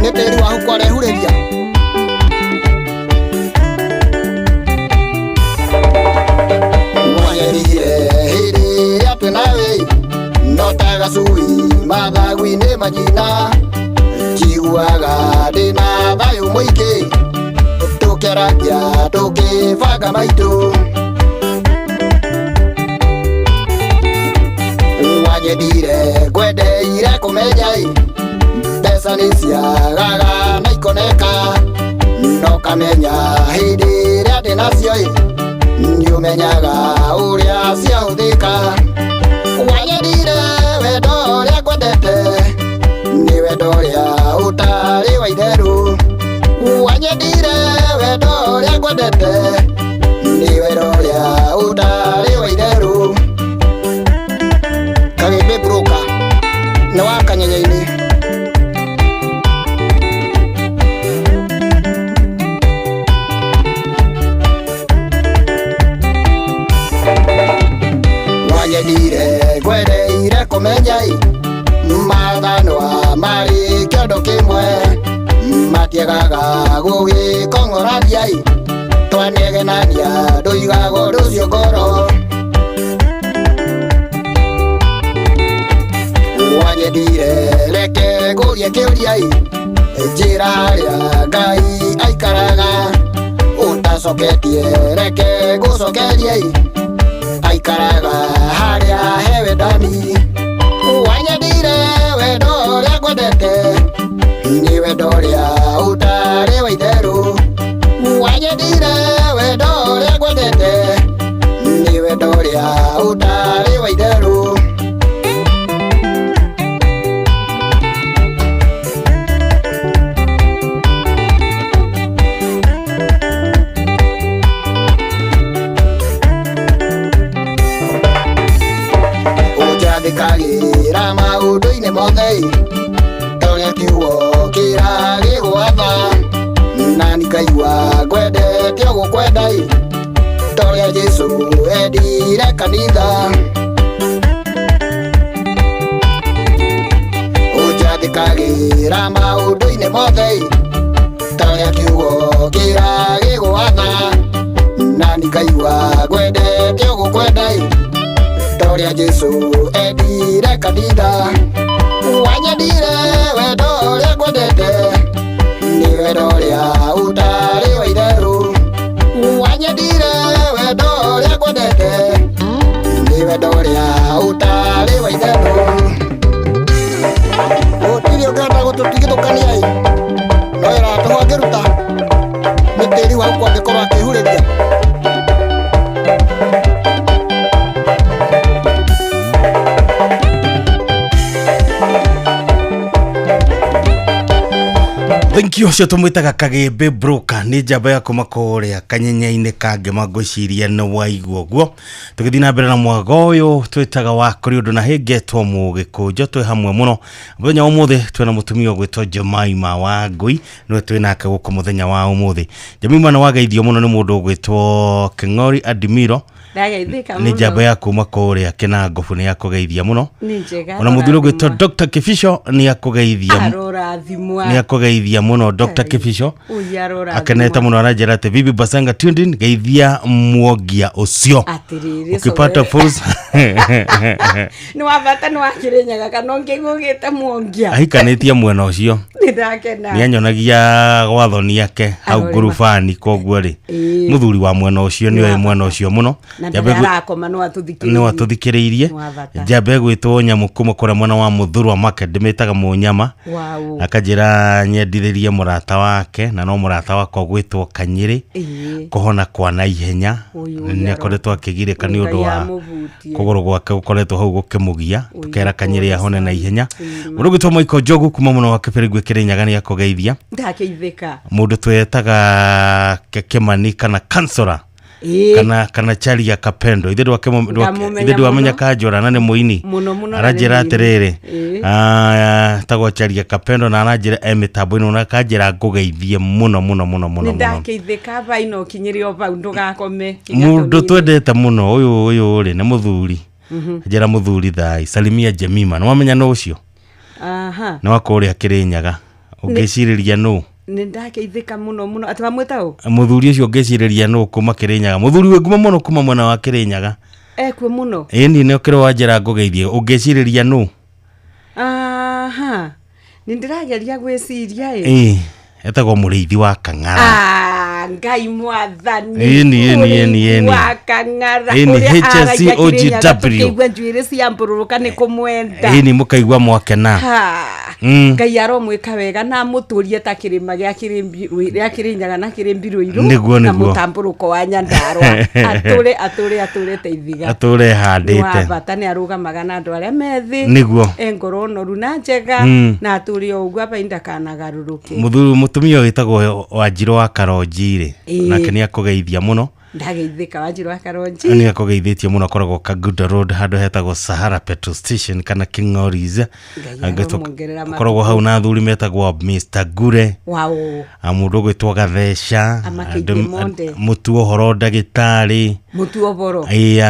nĩ tĩri wa huko arehurĩria. Wanyendire hĩndĩ ĩrĩa twĩ nawe, no ta gacui mathagu-inĩ manyina, njiguaga ndĩna thayũ mũingĩ, tũkĩaragia tũkĩbanga maitũ. Wanyendire ngwendeire kũmenya mbeca nĩ ciagaga na ikoneka, no kamenya hĩndĩ ĩrĩa ndĩnacio. Nĩũmenyaga ũrĩa ciahũthĩka. Wanyendire wendo ũrĩa ngwendete, nĩ wendo ũrĩa ũtarĩ wa itherũ. Wanyendire wendo ũrĩa ngwendete, nĩ wendo ũrĩa ũtarĩ wa itherũ. Kagĩmbĩ broker nĩ wa Kanyenya-inĩ. Wanyendire ngwendeire kũmenya ĩ, mathanwa marĩ kĩondo kĩmwe, matiagaga gũgĩkong'orania ĩ, twanegenania ndũigaga ũndũ ũcio ngoro. Wanyendire reke ngũrie kĩũria ĩ, njĩra harĩa Ngai aikaraga, ũtacoketie reke ngũcokerie ĩ, aikaraga harĩa he wendani. Wanyendire wendo ũrĩa ngwendete, nĩ wendo ũrĩa ũtarĩ wa itherũ. Wanyendire wendo ũrĩa ngwendete, nĩ wendo ũrĩa ũtarĩ wa itherũ. Ũnjathĩkagĩra maũndũ-inĩ mothe ĩ, ta ũrĩa kiugo kĩragĩgwatha, na nĩngaigua ngwendete o gũkwenda ĩ, ta ũrĩa Jesũ endire kanitha. Ũnjathĩkagĩra maũndũ-inĩ mothe ĩ, ta ũrĩa kiugo kĩragĩgwatha, na nĩngaigua ngwendete o gũkwenda ĩ, ta ũrĩa Jesũ endire kanitha. Wanyendire wendo ũrĩa ngwendete, nĩ wendo ũrĩa ũtarĩ wa itherũ. Wanyendire wendo ũrĩa ngwendete, nĩ wendo ũrĩa ũtarĩ wa itherũ. Gũtirĩ ũngĩhota gũtũtigithũkania ĩ, no wĩra wa tũhũ angĩruta, nĩ tĩri wa huko angĩkorwo akĩhurĩria. Thank you ũcio tũmwĩtaga Kagĩmbĩ broker nĩ njamba ya kuma kũrĩa kanyenya-inĩ ka ngĩma ngwĩciria nĩ waigua ũguo. Tũgĩthiĩ na mbere na mwago ũyũ twĩtaga wa kũrĩ ũndũ na hĩngetwo mũgĩkũnjo twĩ hamwe mũno. Mũthenya wa ũmũthĩ twĩna mũtumia ũgwĩtwo Jemima Wangui nĩwe twĩ nake gũkũ mũthenya wa ũmũthĩ. Jemima nĩ wageithio mũno nĩ mũndũ ũgwĩtwo Kĩng'ori Adimiro Ndageithĩka nĩ njamba mũno. ya kuma kũrĩa Kĩnangobu nĩ akũgeithia mũno. Nĩ njega. Ona mũthuri ũgwĩtwo Dr. Kĩbico nĩ akũgeithia arorathimwa. nĩ akũgeithia mũno Dr. Kĩbico Ũyũ arorathimwa. akenete mũno aranjĩra atĩ bibi Basanga tuned in geithia mwongia ũcio Atĩrĩrĩ, ukipata coge. fursa Nĩ wa bata nĩ wa Kĩrĩnyaga kana ũngĩgũgĩte mwongia. ahikanĩtie mwena ũcio Nĩ ndakena. nĩ anyonagia gwathoni ake hau Arorema. ngurubani koguo rĩ Ĩĩ. mũthuri wa mwena ũcio Nĩ nĩ oĩ wa mwena ũcio mũno Na Njamba ndarĩa ĩgwĩ- arakoma no atũthikĩrĩirie. nĩ watũthikĩrĩirie Nĩ wa bata. njamba ĩgwĩtwo nyamũ kuma kũrĩa mwena wa mũthurwa market ndĩmĩtaga mũnyama Wow. akanjĩra nyendithĩrie mũrata wake na no mũrata wakwa gwĩtwo Kanyĩrĩ Ĩĩ. kũhona kwa naihenya Ũyũ nĩ akoretwo akĩgirĩka nĩ ũndũ Ngai wa amũhutie. kũgũrũ gwake gũkoretwo hau gũkĩmũgia tũkera Kanyĩrĩ ahone na ihenya Ĩĩ. mũndũ ũgwĩtwo Michael Njogu kuma mũno wa Kĩbĩrĩngũ Kĩrĩnyaga nĩ akũgeithia Ndakeithĩka. mũndũ twetaga Kĩmani kana kansora Ĩĩ. kana Charia Kapendo ithe Ndamũmenya ithe ndwamenya mũno. Kanjora na nĩ mũini Mũno mũno na nĩ aranjĩra mũini. atĩrĩrĩ Ĩĩ. tagwo Charia Kapendo na aranjĩra e mĩtambo-inĩ na akanjĩra ngũgeithie mũno mũno mũno mũno Nĩ mũno ndakeithĩka baina ũkinyĩre o bau ndũgakome. mũndũ twendete mũno ũyũ ũyũ rĩ nĩ mũthuri njĩra mũthuri thai salimia Jemima nĩ wamenya nũ ũcio Aha. nĩ wa kũrĩa Kĩrĩnyaga ũngĩcirĩria nũ Nĩ ndakeithĩka mũno mũno. Atĩ wamwĩta ũ? mũthuri ũcio ũngĩcirĩria nũ kuma Kĩrĩnyaga mũthuri wĩ ngumo mũno kuma mwena wa Kĩrĩnyaga Ekuo mũno. ĩni nĩ ũkĩrĩ wanjĩra ngũgeithie ũngĩcirĩria nũ Aha. Nĩ ndĩrageria gwĩciria ĩ. ĩĩ etagwo mũrĩithi wa Kang'ara Ah, Ngai mwathani. Ĩni, ĩni, ĩni, ĩni. Wa kang'ara. Ĩni, Ũrĩa HSC aragia Kĩrĩnyaga OGW. tũkĩigua njuĩrĩ cia mbũrũrũka nĩ kũmwenda. Ĩni mũkaigua mwakena. Ha. Ngai aromwĩka wega na amũtũrie ta kĩrĩma gĩa gĩa Kĩrĩnyaga na Kĩrĩmbirũirũ Nĩguo, na nĩguo. mũtambũrũko wa Nyandarũa. Atũre atũre atũre ta ithiga. Atũre Nĩ wa handĩte. bata nĩ arũgamaga na andũ arĩa methĩ. Nĩguo. E ngoro noru na njega na atũre o ũguo abai ndakanagarũrũke. Mũthuri mũtumia wĩtagwo Wanjirũ wa Karonji rĩ, Ĩĩ. nake nĩ akũgeithia mũno. Ndageithĩka Wanjirũ wa Karonji. Nĩ akũgeithĩtie mũno, akoragwo Kaguda Road handũ hetagwo Sahara Petrol Station kana King'oris. Ngai aromuongerera Akoragwo hau na athuri metagwo Mr Gure, Wow. a mũndũ ũgwĩtwo Gatheca, Amakĩirie monde. mũtu ũhoro ndagĩtarĩ, Mũtu ũboro. ĩĩ,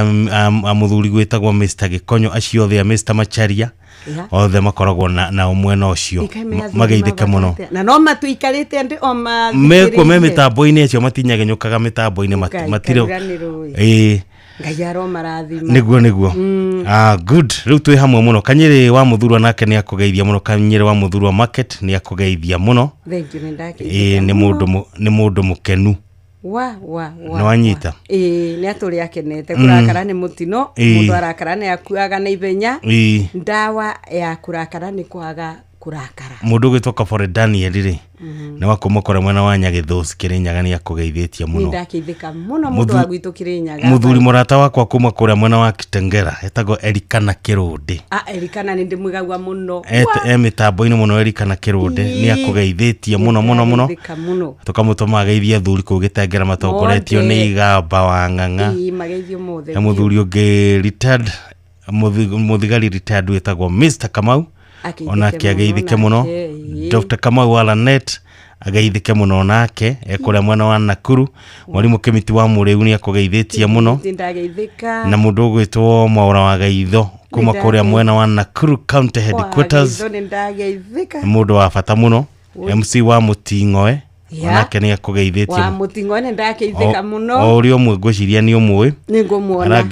a mũthuri gwĩtagwo Mr Gĩkonyo, acio othe a Mr Macharia Yeah. othe makoragwo na mwena ũcio. Ĩkaĩ me athuri Mageithĩke mũno. mabata atĩa? Na no matuikarĩte andĩ o Mekuo me mathikĩrĩirie. mĩtambo-inĩ, acio matinyagenyũkaga mĩtambo-inĩ, Ngai, matirĩ. kariganĩrwo ĩ. Ĩĩ. Ngai aromarathima. Nĩguo, nĩguo. Ah, good, rĩu twĩ hamwe mũno. Kanyĩrĩ wa mũthurwa nake nĩ akũgeithia mũno. Kanyĩrĩ wa mũthurwa market nĩ akũgeithia mũno. Thank you, nĩ Ĩĩ, ndageithĩka nĩ mũno. mũndũ nĩ mũndũ mũkenu. Wa wa wa. Nĩ wanyita? Ĩĩ, nĩ atũrĩ akenete. Kũrakara nĩ mũtino. Ĩĩ. Mũndũ arakara nĩ akuaga na ihenya. Ĩĩ. Ndawa ya kũrakara nĩ kwaga kũrakara. Mũndũ ũgwĩtwo Kabore Daniel rĩ, nĩ wa kuma kũrĩa mwena wa Nyagĩthũci Kĩrĩnyaga, nĩ akũgeithĩtie Nĩ mũno. ndageithĩka mũno mũndũ wa gwitũ Kĩrĩnyaga. Mũthuri mũrata wakwa kuma kũrĩa mwena wa Kitengera etagwo Erikana Kĩrũndĩ. Ah, Erikana nĩ ndĩmwĩgaua mũno. E mĩtambo-inĩ mũno. Erikana Kĩrũndĩ nĩ akũgeithĩtie mũno mũno mũno. Ndageithĩka mũno. Tũkamũtũma ageithie athuri kũu Gĩtengera matongoretio Mothe. nĩ Igamba wa Ng'ang'a. Ĩĩ, mageithio mothe. He mũthuri ũngĩ retired, mũthigari retired wĩtagwo Mr Kamau, Ageithĩke onake mũno ageithĩke mũno. nake, ĩĩ. Dr Kamau wa Lanet ageithĩke mũno nake ekũrĩa mwena wa Nakuru. Mwarimũ Kĩmiti wa Mũrĩu nĩ akũgeithĩtie mũno. Nĩ ndageithĩka. Na mũndũ ũgwĩtwo Mwaũra wa Gaitho kuma Nĩ kũrĩa mwena wa Nakuru County Headquarters. Wagaitho nĩ ndageithĩka. Mũndũ wa bata mũno. Ui. MC wa Mũting'oe Ya. onake nĩ akũgeithĩtie. Wa mũting'oe nĩ ndageithĩka mũno. O ũrĩa ũmwe ngwĩciria nĩ ũmũĩ. Nĩ ngũmuona.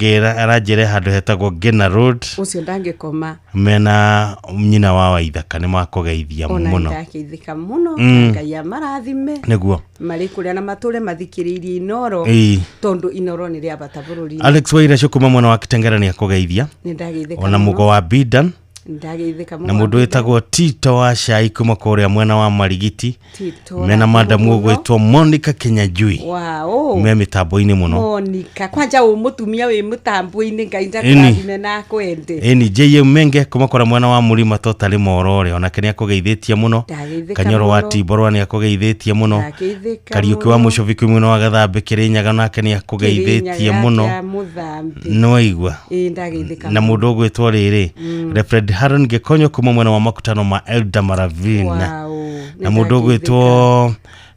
Aranjĩra handũ hetagwo Ngĩna Road Ũcio ndangĩkoma. mena nyina wa Waithaka, nĩ makũgeithia Ona nĩ mũno. ndageithĩka mũno. Ngai amarathime. Nĩguo. Marĩ kũrĩa na matũre mathikĩrĩirie Inoro. Ĩĩ. Tondũ Inoro nĩ rĩa bata bũrũri-inĩ. Alex Wairacũ kuma mwena wa Kitengera nĩ akũgeithia. Nĩ ndageithĩka Ona mũno. mũgo wa Bidan Nĩ ndageithĩka mũno. na mũndũ wĩtagwo Tito wa Cai kuma kũrĩa mwena wa Marigiti Tito mena wa madamu mũno. ũgwĩtwo Monica Kinyanjui Wow. me mĩtambo-inĩ mũno. Monica kwanja ũ mũtumia wĩ mũtambo-inĩ Ngai Ĩni. ndakũrathime na akwende. Ĩni JM Menge kuma kũrĩa mwena wa Mũrima Totally Morore onake nĩ akũgeithĩtie mũno. Ndageithĩka Kanyoro wa mũno. Timborwa nĩ akũgeithĩtie mũno. Ndageithĩka Kariũki wa mũno. Mũcũbi kwĩ mwena wa Gathambe Kĩrĩnyaga nake nĩ akũgeithĩtie Kĩrĩnyaga mũno. kĩa Mũthambi. Nĩwaigua? Ĩĩ, ndageithĩka Na mũno. mũndũ ũgwĩtwo rĩrĩ Reverend Haron Gĩkonyo kuma mwena wa makutano ma Elda Maravina Wow, nĩ na mũndũ ũgwĩtwo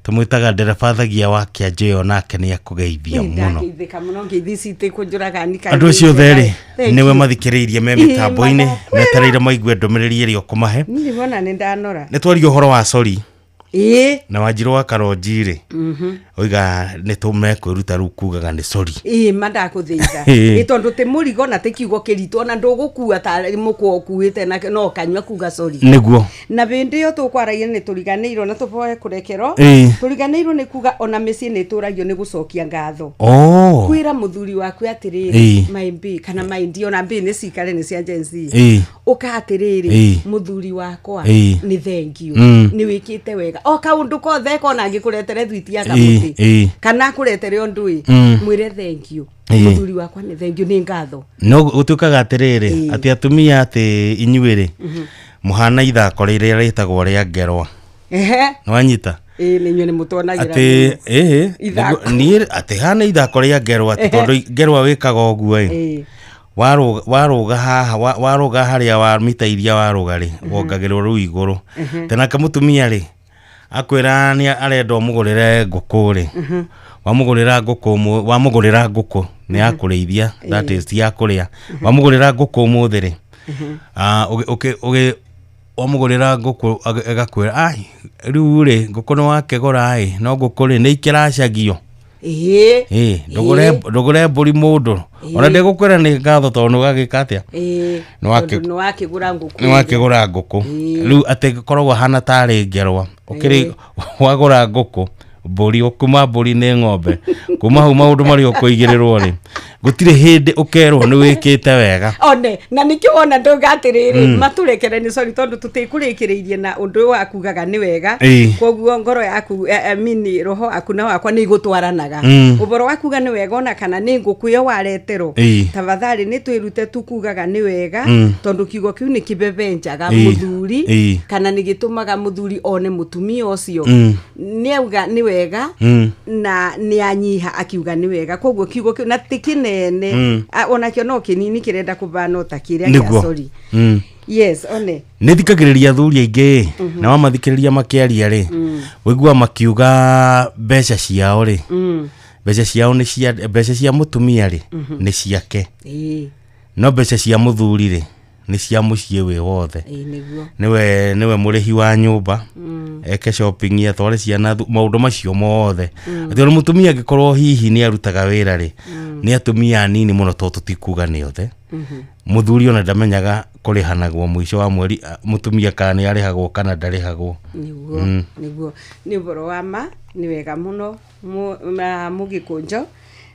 tũmwĩtaga ndereba thagia wa Kĩanjĩo nake nĩ akũgeithia Nĩ mũno. ndageithĩka mũno ngeithi ici itikũnjũraga nika. Andũ acio othe rĩ, Thank nĩwe you. mathikĩrĩirie me Ĩĩ, mĩtambo-inĩ metereire maigue ndũmĩrĩri ĩrĩa ũkũmahe. Niĩ wona nĩ ndanora. Nĩ twaria ũhoro wa sori Ĩĩ. na Wanjirũ wa Karonji rĩ, oiga nĩ tũmekwĩruta rĩu kugaga nĩ sori. Ĩĩ, ma ndakũthĩitha. Ĩĩ. Ĩ tondũ tĩ mũrigo na tĩ kiugo kĩritũ ona ndũgũkua tarĩ mũkwa ũkuĩte na no kanyua kuga sori. Nĩguo. Na hĩndĩ ĩyo tũkwaragia nĩ tũriganĩirwo na tũboe kũrekerwo. Ĩĩ. Tũriganĩirwo nĩ kuga ona mĩciĩ nĩ ĩtũragio nĩ gũcokia ngatho. Oh. Kwĩra mũthuri waku atĩrĩrĩ Ĩĩ. my mbĩ kana my ndi ona mbĩ nĩ cikare nĩ cia Gen Z. Ĩĩ. Ũka atĩrĩrĩ Ĩĩ. mũthuri wakwa Ĩĩ. nĩ thengiũ nĩ wĩkĩte wega o kaũndũ kothe kona angĩkũretere thwiti ya Ĩĩ, kamũtĩ ĩĩ. kana akũretere ũndũ ĩ mwĩre thengiũ Ĩĩ. mũthuri wakwa nĩ thengiũ nĩ ngatho. No gũtuĩkaga atĩrĩrĩ Ĩĩ. atĩ atumia atĩ inyuĩ rĩ mũhana ithako rĩrĩa rĩtagwo rĩa ngerwa. Ehe. Nĩwanyita? Ĩĩ, nĩ inyuĩ nĩ mũtuonagĩra Atĩ mũno. ĩĩ Ithako. niĩ atĩ hana ithako rĩa ngerwa atĩ Ehe. tondũ ngerwa wĩkaga ũguo ĩ Ĩĩ. warũga haha warũga harĩa wa mita iria warũga rĩ wongagĩrwo rĩu igũrũ. Tenake mũtumia rĩ akwĩra nĩ arenda ũmũgũrĩre ngũkũ rĩ, wamũgũrĩra ngũkũ wamũgũrĩra ngũkũ nĩ ya kũrĩithia, that is ti ya kũrĩa, wamũgũrĩra ngũkũ ũmũthĩ rĩ, ah, wamũgũrĩra ngũkũ agakwĩra ai rĩu rĩ ngũkũ nĩ wakĩgũra ĩ no ngũkũ rĩ nĩ ikĩracagio. Ĩĩ. Ĩ ndũgũre mbũri mũndũ ona ndĩgũkwĩra nĩ ngatho tondũ nĩ ũgagĩka atĩa? Ĩĩ. Nĩ Tondũ nĩ wakĩgũra ngũkũ. Nĩ wakĩgũra ngũkũ. Ĩĩ. Rĩu atĩ koragwo hana tarĩ ngerwa ũkĩrĩ wagũra ngũkũ Mbũri, kuma mbũri nĩ ng'ombe, kuma hau maũndũ marĩa ũkũigĩrĩrwo rĩ, gũtirĩ hĩndĩ ũkerwo nĩ wĩkĩte wega. One na nikio wona ndauga atiriri, maturekere ni sorry tondu tutikurikireirie na undu uyu wa kugaga ni wega. Koguo ngoro yaku, mini roho aku na wakwa ni igutwaranaga. Uboro wa kuga ni wega ona kana ni nguku iyo wareterwo, tafadhali ni twirute tu kugaga ni wega, tondu kiugo kiu ni kibebenjaga muthuri kana ni gitumaga muthuri one mutumia ucio ni auga ni wega na ni anyiha akiuga ni wega. Koguo kiugo kiu na ti kinene, onakio no kinini kirenda kubana ta kiria kia sorry. Yes, one. Nä thikagä athuri aingä na wamathikĩrĩria makĩaria rĩ, wĩiguaga makiuga mbeca ciao rĩ, mbeca ciao nĩ cia, mbeca cia mũtumia rĩ, nĩ ciake, no mbeca cia mũthuri rĩ, nĩ cia mũciĩ wĩ wothe. Ĩĩ, nĩguo. Nĩwe mũrĩhi wa nyũmba, eke shopping, atware ciana maũndũ macio mothe. Atĩ ona mũtumia angĩkorwo hihi nĩ arutaga wĩra rĩ, nĩ atumia anini mũno, to tũtikuga nĩ othe. Mũthuri ona ndamenyaga kũrĩhanagwo mũico wa mweri, mũtumia kana nĩ arĩhagwo kana ndarĩhagwo. Nĩguo. Nĩguo, nĩ ũhoro wa ma, nĩ wega mũno mũgĩkũnjo.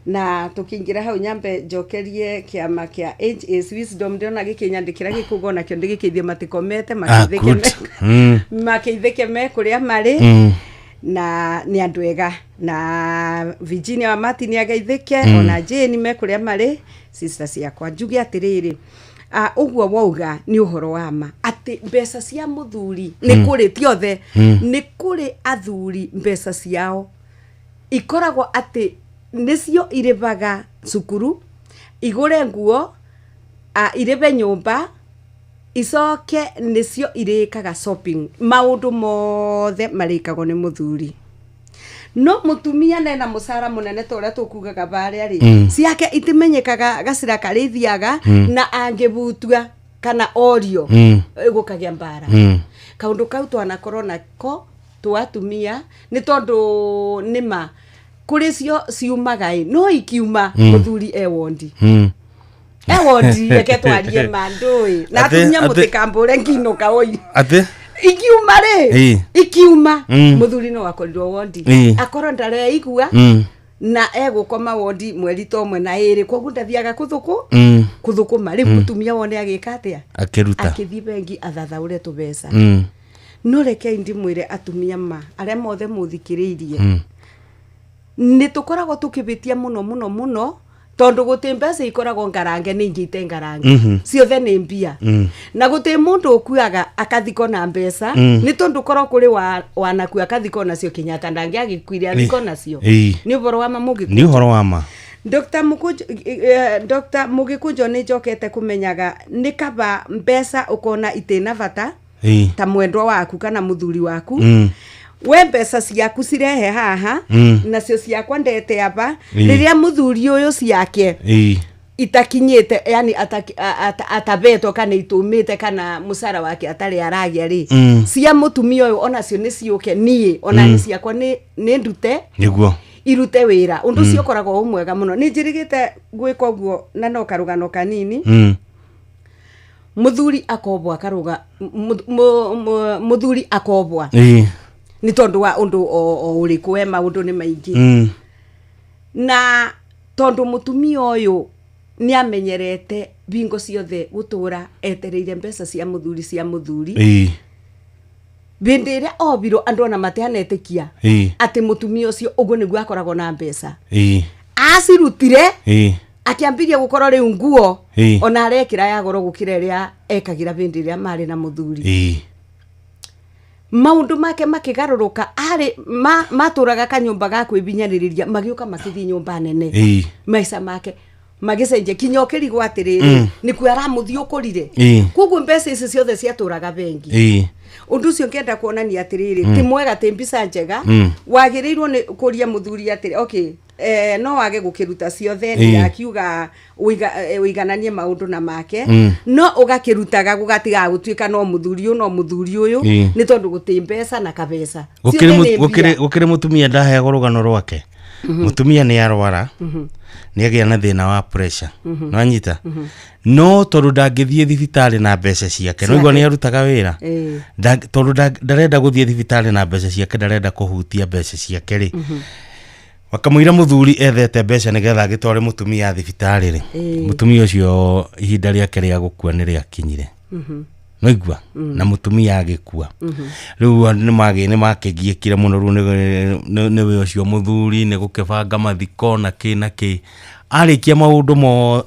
Na tũkĩingĩra hau nyambe njokerie kĩama kĩa Age is Wisdom, ndĩrona gĩkĩnyandĩkĩra gĩkũga onakĩo ndĩgĩkĩithie matikomete, Good. makĩithĩke me kũrĩa marĩ. Na nĩ andũ ega, na Virginia wa Martin ageithĩke, ona Jane me kũrĩa marĩ, sister ciakwa. Njuge atĩrĩrĩ, ũguo wauga nĩ ũhoro wa ma atĩ mbeca cia mũthuri nĩ kũrĩ ti othe, nĩ kũrĩ athuri mbeca ciao ikoragwo atĩ nĩcio irĩbaga cukuru, igũre nguo, irĩbe nyũmba, icoke nĩcio irĩkaga shopping, maũndũ mothe marĩkagwo nĩ mũthuri. No mũtumia nena mũcara mũnene ta ũrĩa tũkugaga barĩa rĩ, ciake itimenyekaga gacĩra karĩa ithiaga, na angĩbutua kana orio, gũkagĩa mbara. Kaũndũ kau twanakorwo nako twa atumia nĩ tondũ nĩma kũrĩ cio ciumaga ĩ, no ikiuma, mũthuri e wondi, e wondi, reke twarie ma ndũĩ na atumia mũtikambũre nginũka oi. Atĩ Ikiuma rĩ, ikiuma, mũthuri no akorirwo wondi, akorwo ndareigua, na egũkoma wondi mweri ta ũmwe na ĩrĩ, koguo ndathiaga kũthũkũ kũthũkũma rĩu. Mũtumia wone agĩka atĩa? Akĩruta. Akĩthiĩ bengi athathaũre tũbeca. No rekei ndimwĩre atumia ma arĩa mothe mũthikĩrĩirie, nĩ tũkoragwo tũkĩbĩtia mũno mũno mũno, tondũ gũtĩ mbeca ikoragwo ngarange nĩ ingĩ ite ngarange, ciothe nĩ mbia. Na gũtĩ mũndũ ũkuaga akathikwo na mbeca, nĩ tondũ korwo kũrĩ wanakua akathikwo nacio, Kenyatta ndangĩagĩkuire athikwo nacio. Nĩ ũhoro wa ma mũgĩkũnjo. Nĩ ũhoro wa ma. Dr. Mũkũnjo, Dr. Mũgĩkũnjo, nĩ njokete kũmenyaga nĩ kaba mbeca ũkona itĩna bata ta mwendwa waku kana mũthuri waku. We mbeca ciaku cirehe haha, nacio ciakwa ndete aba. Rĩrĩa mũthuri ũyũ ciake itakinyĩte, yani atabetwo kana itumĩte kana mũcara wake atarĩ aragĩa rĩ, cia mũtumia ũyũ onacio nĩ ciũke, niĩ ona nĩ ciakwa nĩ ndute, irute wĩra. Ũndũ ũcio ũkoragwo wĩ mwega mũno, nĩ njĩrĩgĩte gwĩka ũguo. Na no karũgano kanini, mũthuri akobwa akarũga, mũthuri akobwa nĩ tondũ wa ũndũ o ũrĩkũ, we maũndũ nĩ maingĩ. Na tondũ mũtumia ũyũ nĩ amenyerete bingo ciothe gũtũra etereire mbeca cia mũthuri, cia mũthuri, bĩndĩ ĩrĩa obirwo andũ ona matianetĩkia atĩ mũtumia ũcio ũguo nĩguo akoragwo na mbeca. Acirutire, akĩambirie gũkorwo rĩu nguo ona arekĩra ya goro gũkĩra ĩrĩa ekagĩra bĩndĩ ĩrĩa marĩ na mũthuri. Maũndũ make makĩgarũrũka, arĩ matũraga kanyũmba ga kwĩbinyanĩrĩria, magĩũka makĩthiĩ nyũmba nene. Maica make magĩcenjia kinya ũkĩrigwo atĩrĩrĩ, nĩkuo aramũthiĩ ũkũrire. Koguo mbeca ici ciothe ciatũraga bengi. Ũndũ ũcio ngĩenda kuonania atĩrĩrĩ, ti mwega, ti mbica njega. Wagĩrĩirwo nĩ kũria mũthuri atĩrĩ, okay, no wage gũkĩruta ciothe, ndirakiuga ũigananie maũndũ na make, no ũgakĩrutaga gũgatigaga gũtuĩka no mũthuri ũyũ, no mũthuri ũyũ, nĩ tondũ gũtĩ mbeca na kabeca. Gũkĩrĩ Ciothe nĩ mbia. Gũkĩrĩ mũtumia ndaheagwo rũgano rwake. Mũtumia nĩ arwara. Nĩ agĩa na thĩna wa pressure. Nĩwanyita? No tondũ ndangĩthiĩ thibitarĩ na mbeca ciake, nĩwaigua nĩ arutaga wĩra. Tondũ ndarenda gũthiĩ thibitarĩ na mbeca ciake, ndarenda kũhutia mbeca ciake rĩ, wakamũira mũthuri ethete mbeca nĩgetha agĩtware mũtumia thibitarĩ rĩ, mũtumia ũcio ihinda rĩake rĩa gũkua nĩ rĩakinyire. Nĩwaigua? Na mũtumia agĩkua. Rĩu nĩ makĩgiĩkire mũno rĩu nĩwe ũcio mũthuri nĩ gũkĩbanga mathiko na kĩ na kĩ. Arĩkia maũndũ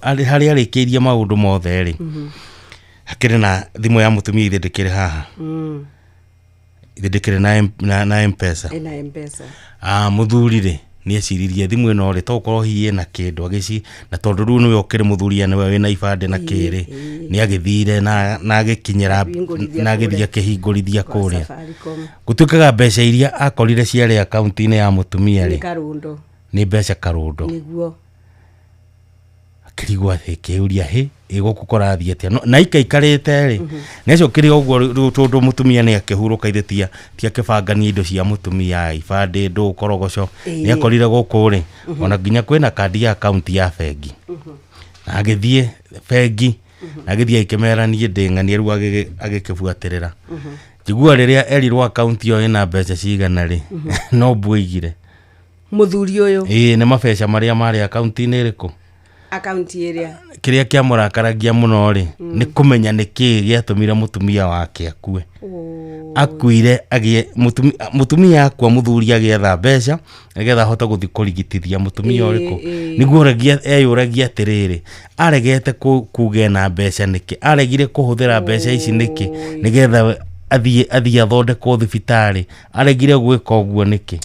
harĩa arĩkĩirie maũndũ mothe rĩ, hakĩrĩ na thimũ ya mũtumia ithe ndĩkĩrĩ haha. Ithe ndĩkĩrĩ na M-Pesa. Ĩna M-Pesa. Mũthuri rĩ, nĩ eciririe thimũ ĩno rĩ, to ũkorwo hihi ĩna kĩndũ agĩci, na tondũ rĩu nĩwe ũkĩrĩ mũthuri nĩwe wĩna ibandĩ na kĩrĩ, nĩ agĩthire na agĩkinyĩra Akĩhingũrithia na agĩthiĩ kũrĩa. akĩhingũrithia Kwa kũrĩa. Safaricom. Gũtuĩkaga mbeca iria akorire ciarĩ akaunti-inĩ ya mũtumia Nĩ rĩ, karũndo. nĩ mbeca karũndo. Nĩguo. Akĩrigwo atĩ kĩũria hĩ ĩgũkũ kũrathiĩ atĩa. Na aikaikarĩte rĩ, nĩ acokire ũguo rĩu tondũ mũtumia nĩ akĩhurũka ithe ti akĩbangania indo cia mũtumia, ibandĩ, ndũ, korogoco. Nĩ akorire gũkũ rĩ, ona nginya kwĩna kandi ya akaunti ya bengi. Na agĩthiĩ bengi, na agĩthiĩ agĩkĩmera niĩ ndĩ ng'ania rĩu agĩkĩbuatĩrĩra. Njigua rĩrĩa erirwo akaunti ĩyo ĩna mbeca cigana rĩ, no mbuaigire. Mũthuri ũyũ. Ĩĩ, nĩ mabeca marĩa marĩ akaunti-inĩ ĩrĩkũ? Akaunti ĩrĩa. Kĩrĩa kĩamũrakaragia mũno rĩ, nĩ kũmenya nĩ kĩĩ gĩatũmire mũtumia wake akue. Akuire agĩe mũtumia akua, mũthuri agĩetha mbeca nĩgetha ahote gũthiĩ kũrigitithia mũtumia ũrĩkũ. Nĩguo eyũragia atĩrĩrĩ, aregete kuga ena mbeca nĩkĩ? Aregire kũhũthĩra mbeca ici nĩkĩ? Nĩgetha athiĩ athondekwo thibitarĩ. Aregire gwĩka ũguo nĩkĩ?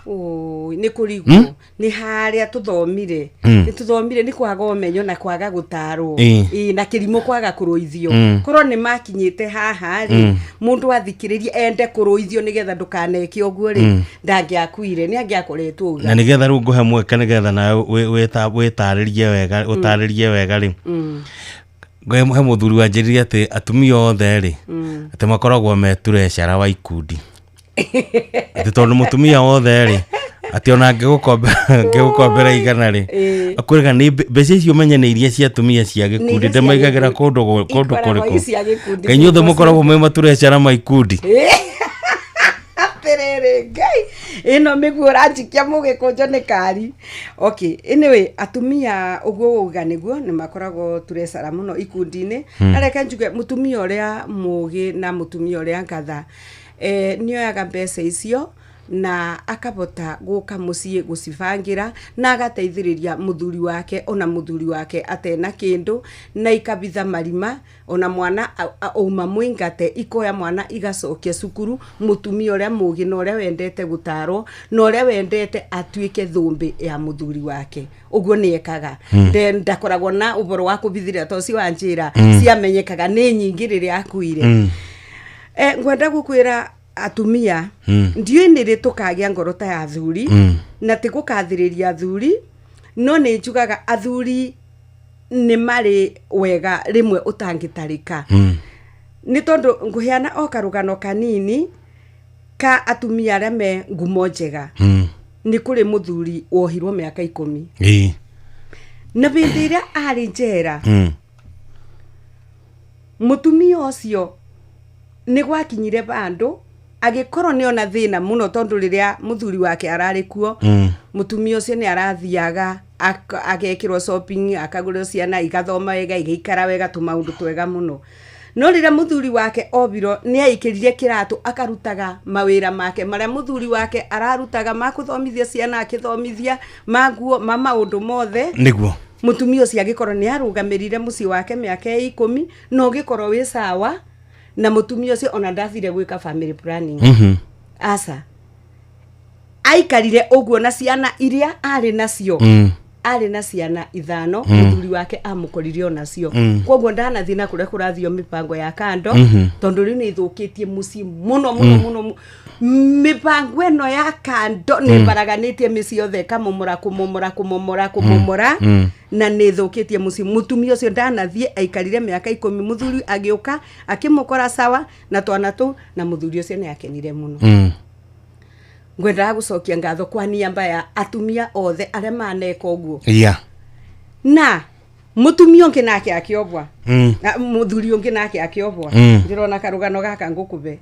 Oi, nĩ kũrigwo. Nĩ harĩa tũthomire. Nĩ tũthomire nĩ kwaga ũmenyo na kwaga gũtarwo. Ĩĩ, na kĩrimũ kwaga kũrũithio. Korwo nĩ makinyĩte haha rĩ, mũndũ athikĩrĩrie ende kũrũithio nĩgetha ndũkaneke ũguo rĩ, ndangĩakuire, nĩ angĩakoretwo ũguo. Na nĩgetha rĩu ngũhe mweke nĩgetha nawe wĩtarĩrie wega, ũtarĩrie wega rĩ. He mũthuri wanjĩrire atĩ atumia othe rĩ, atĩ makoragwo me turecara wa ikundi. Atĩ tondũ mũtumia wothe rĩ, atĩ ona angĩgũkombera igana rĩ, akwĩraga nĩ mbeca icio ũmenye nĩ iria cia atumia cia gĩkundi, iria cia ndĩmaigagĩra gĩkundi. kũndũ Ikoragwo kũrĩkũ. i cia gĩkundi Kaĩ inyuothe kũndũ mũkoragwo mwĩ maturecara ma ikundi. Atĩrĩrĩ Ngai, ĩno mĩguo ũranjikia mũgĩkũnjo nĩ kari. Okay, anyway, atumia ũguo ũgauga nĩguo nĩ makoragwo turecara mũno ikundi-inĩ. Na reke njuge mũtumia ũrĩa mũgĩ na mũtumia ũrĩa ngatha, nĩoyaga mbeca icio na akabota gũka mũciĩ gũcibangĩra na agateithĩrĩria mũthuri wake ona mũthuri wake atena kĩndũ, na ikabitha marima ona mwana auma mũingate, ikoya mwana igacokia cukuru. Mũtumia ũrĩa mũgĩ na ũrĩa wendete gũtarwo na ũrĩa wendete atuĩke thũmbĩ ya mũthuri wake, ũguo nĩ ekaga. Ndakoragwo na ũboro wa kũbithĩrĩra to ũcio wa njĩra ciamenyekaga nĩ nyingĩ rĩrĩa akuire. Ngwenda gũkwĩra atumia, ndiũĩ nĩ rĩ tũkagĩa ngoro ta ya athuri, na ti gũkathĩrĩria athuri, no nĩ njugaga athuri nĩ marĩ wega rĩmwe ũtangĩtarĩka. Nĩ tondũ ngũheana o karũgano kanini ka atumia arĩa me ngumo njega. Nĩ kũrĩ mũthuri wohirwo mĩaka 10. Na hĩndĩ ĩrĩa arĩ njera, mũtumia ũcio nĩ gwakinyire bandũ agĩkorwo nĩ ona thĩna mũno, tondũ rĩrĩa mũthuri wake ararĩ kuo, mũtumia ũcio nĩ arathiaga agekĩrwo shopping, akagũrĩrwo ciana igathoma wega, igaikara wega, tũmaũndũ twega mũno. No rĩrĩa mũthuri wake obirwo, nĩ aikĩrire kĩratũ akarutaga mawĩra make marĩa mũthuri wake ararutaga ma kũthomithia ciana, akĩthomithia, ma nguo, ma maũndũ mothe. Nĩguo. Mũtumia ũcio agĩkorwo nĩ arũgamĩrire mũciĩ wake mĩaka 10, na ũgĩkorwo wĩ sawa, na mũtumia ũcio ona ndathire gwĩka family planning. Aca, aikarire ũguo na ciana iria arĩ nacio. Arĩ na ciana 5, mũthuri wake amũkorire onacio. Koguo ndanathiĩ na kũrĩa kũrathio mĩbango ya kando, tondũ rĩu nĩ ĩthũkĩtie mũciĩ mũno, mũno, mũno, mĩbango ĩno ya kando nĩ ĩbaraganĩtie mĩciĩ yothe, ĩkamomora, kũmomora, kũmomora, kũmomora, na nĩ ĩthũkĩtie mũciĩ. Mũtumia ũcio ndanathiĩ, aikarire mĩaka 10, mũthuri agĩũka akĩmũkora sawa na twana tũu, na mũthuri ũcio nĩ akenire mũno. Ngwendaga gũcokia ngatho kwa niaba ya atumia othe arĩa maneka ũguo. Na mutumia ũngĩ nake akĩobwa. Na muthuri ũngĩ nake akĩobwa. Ndĩrona karũgano gaka ngũkũbe.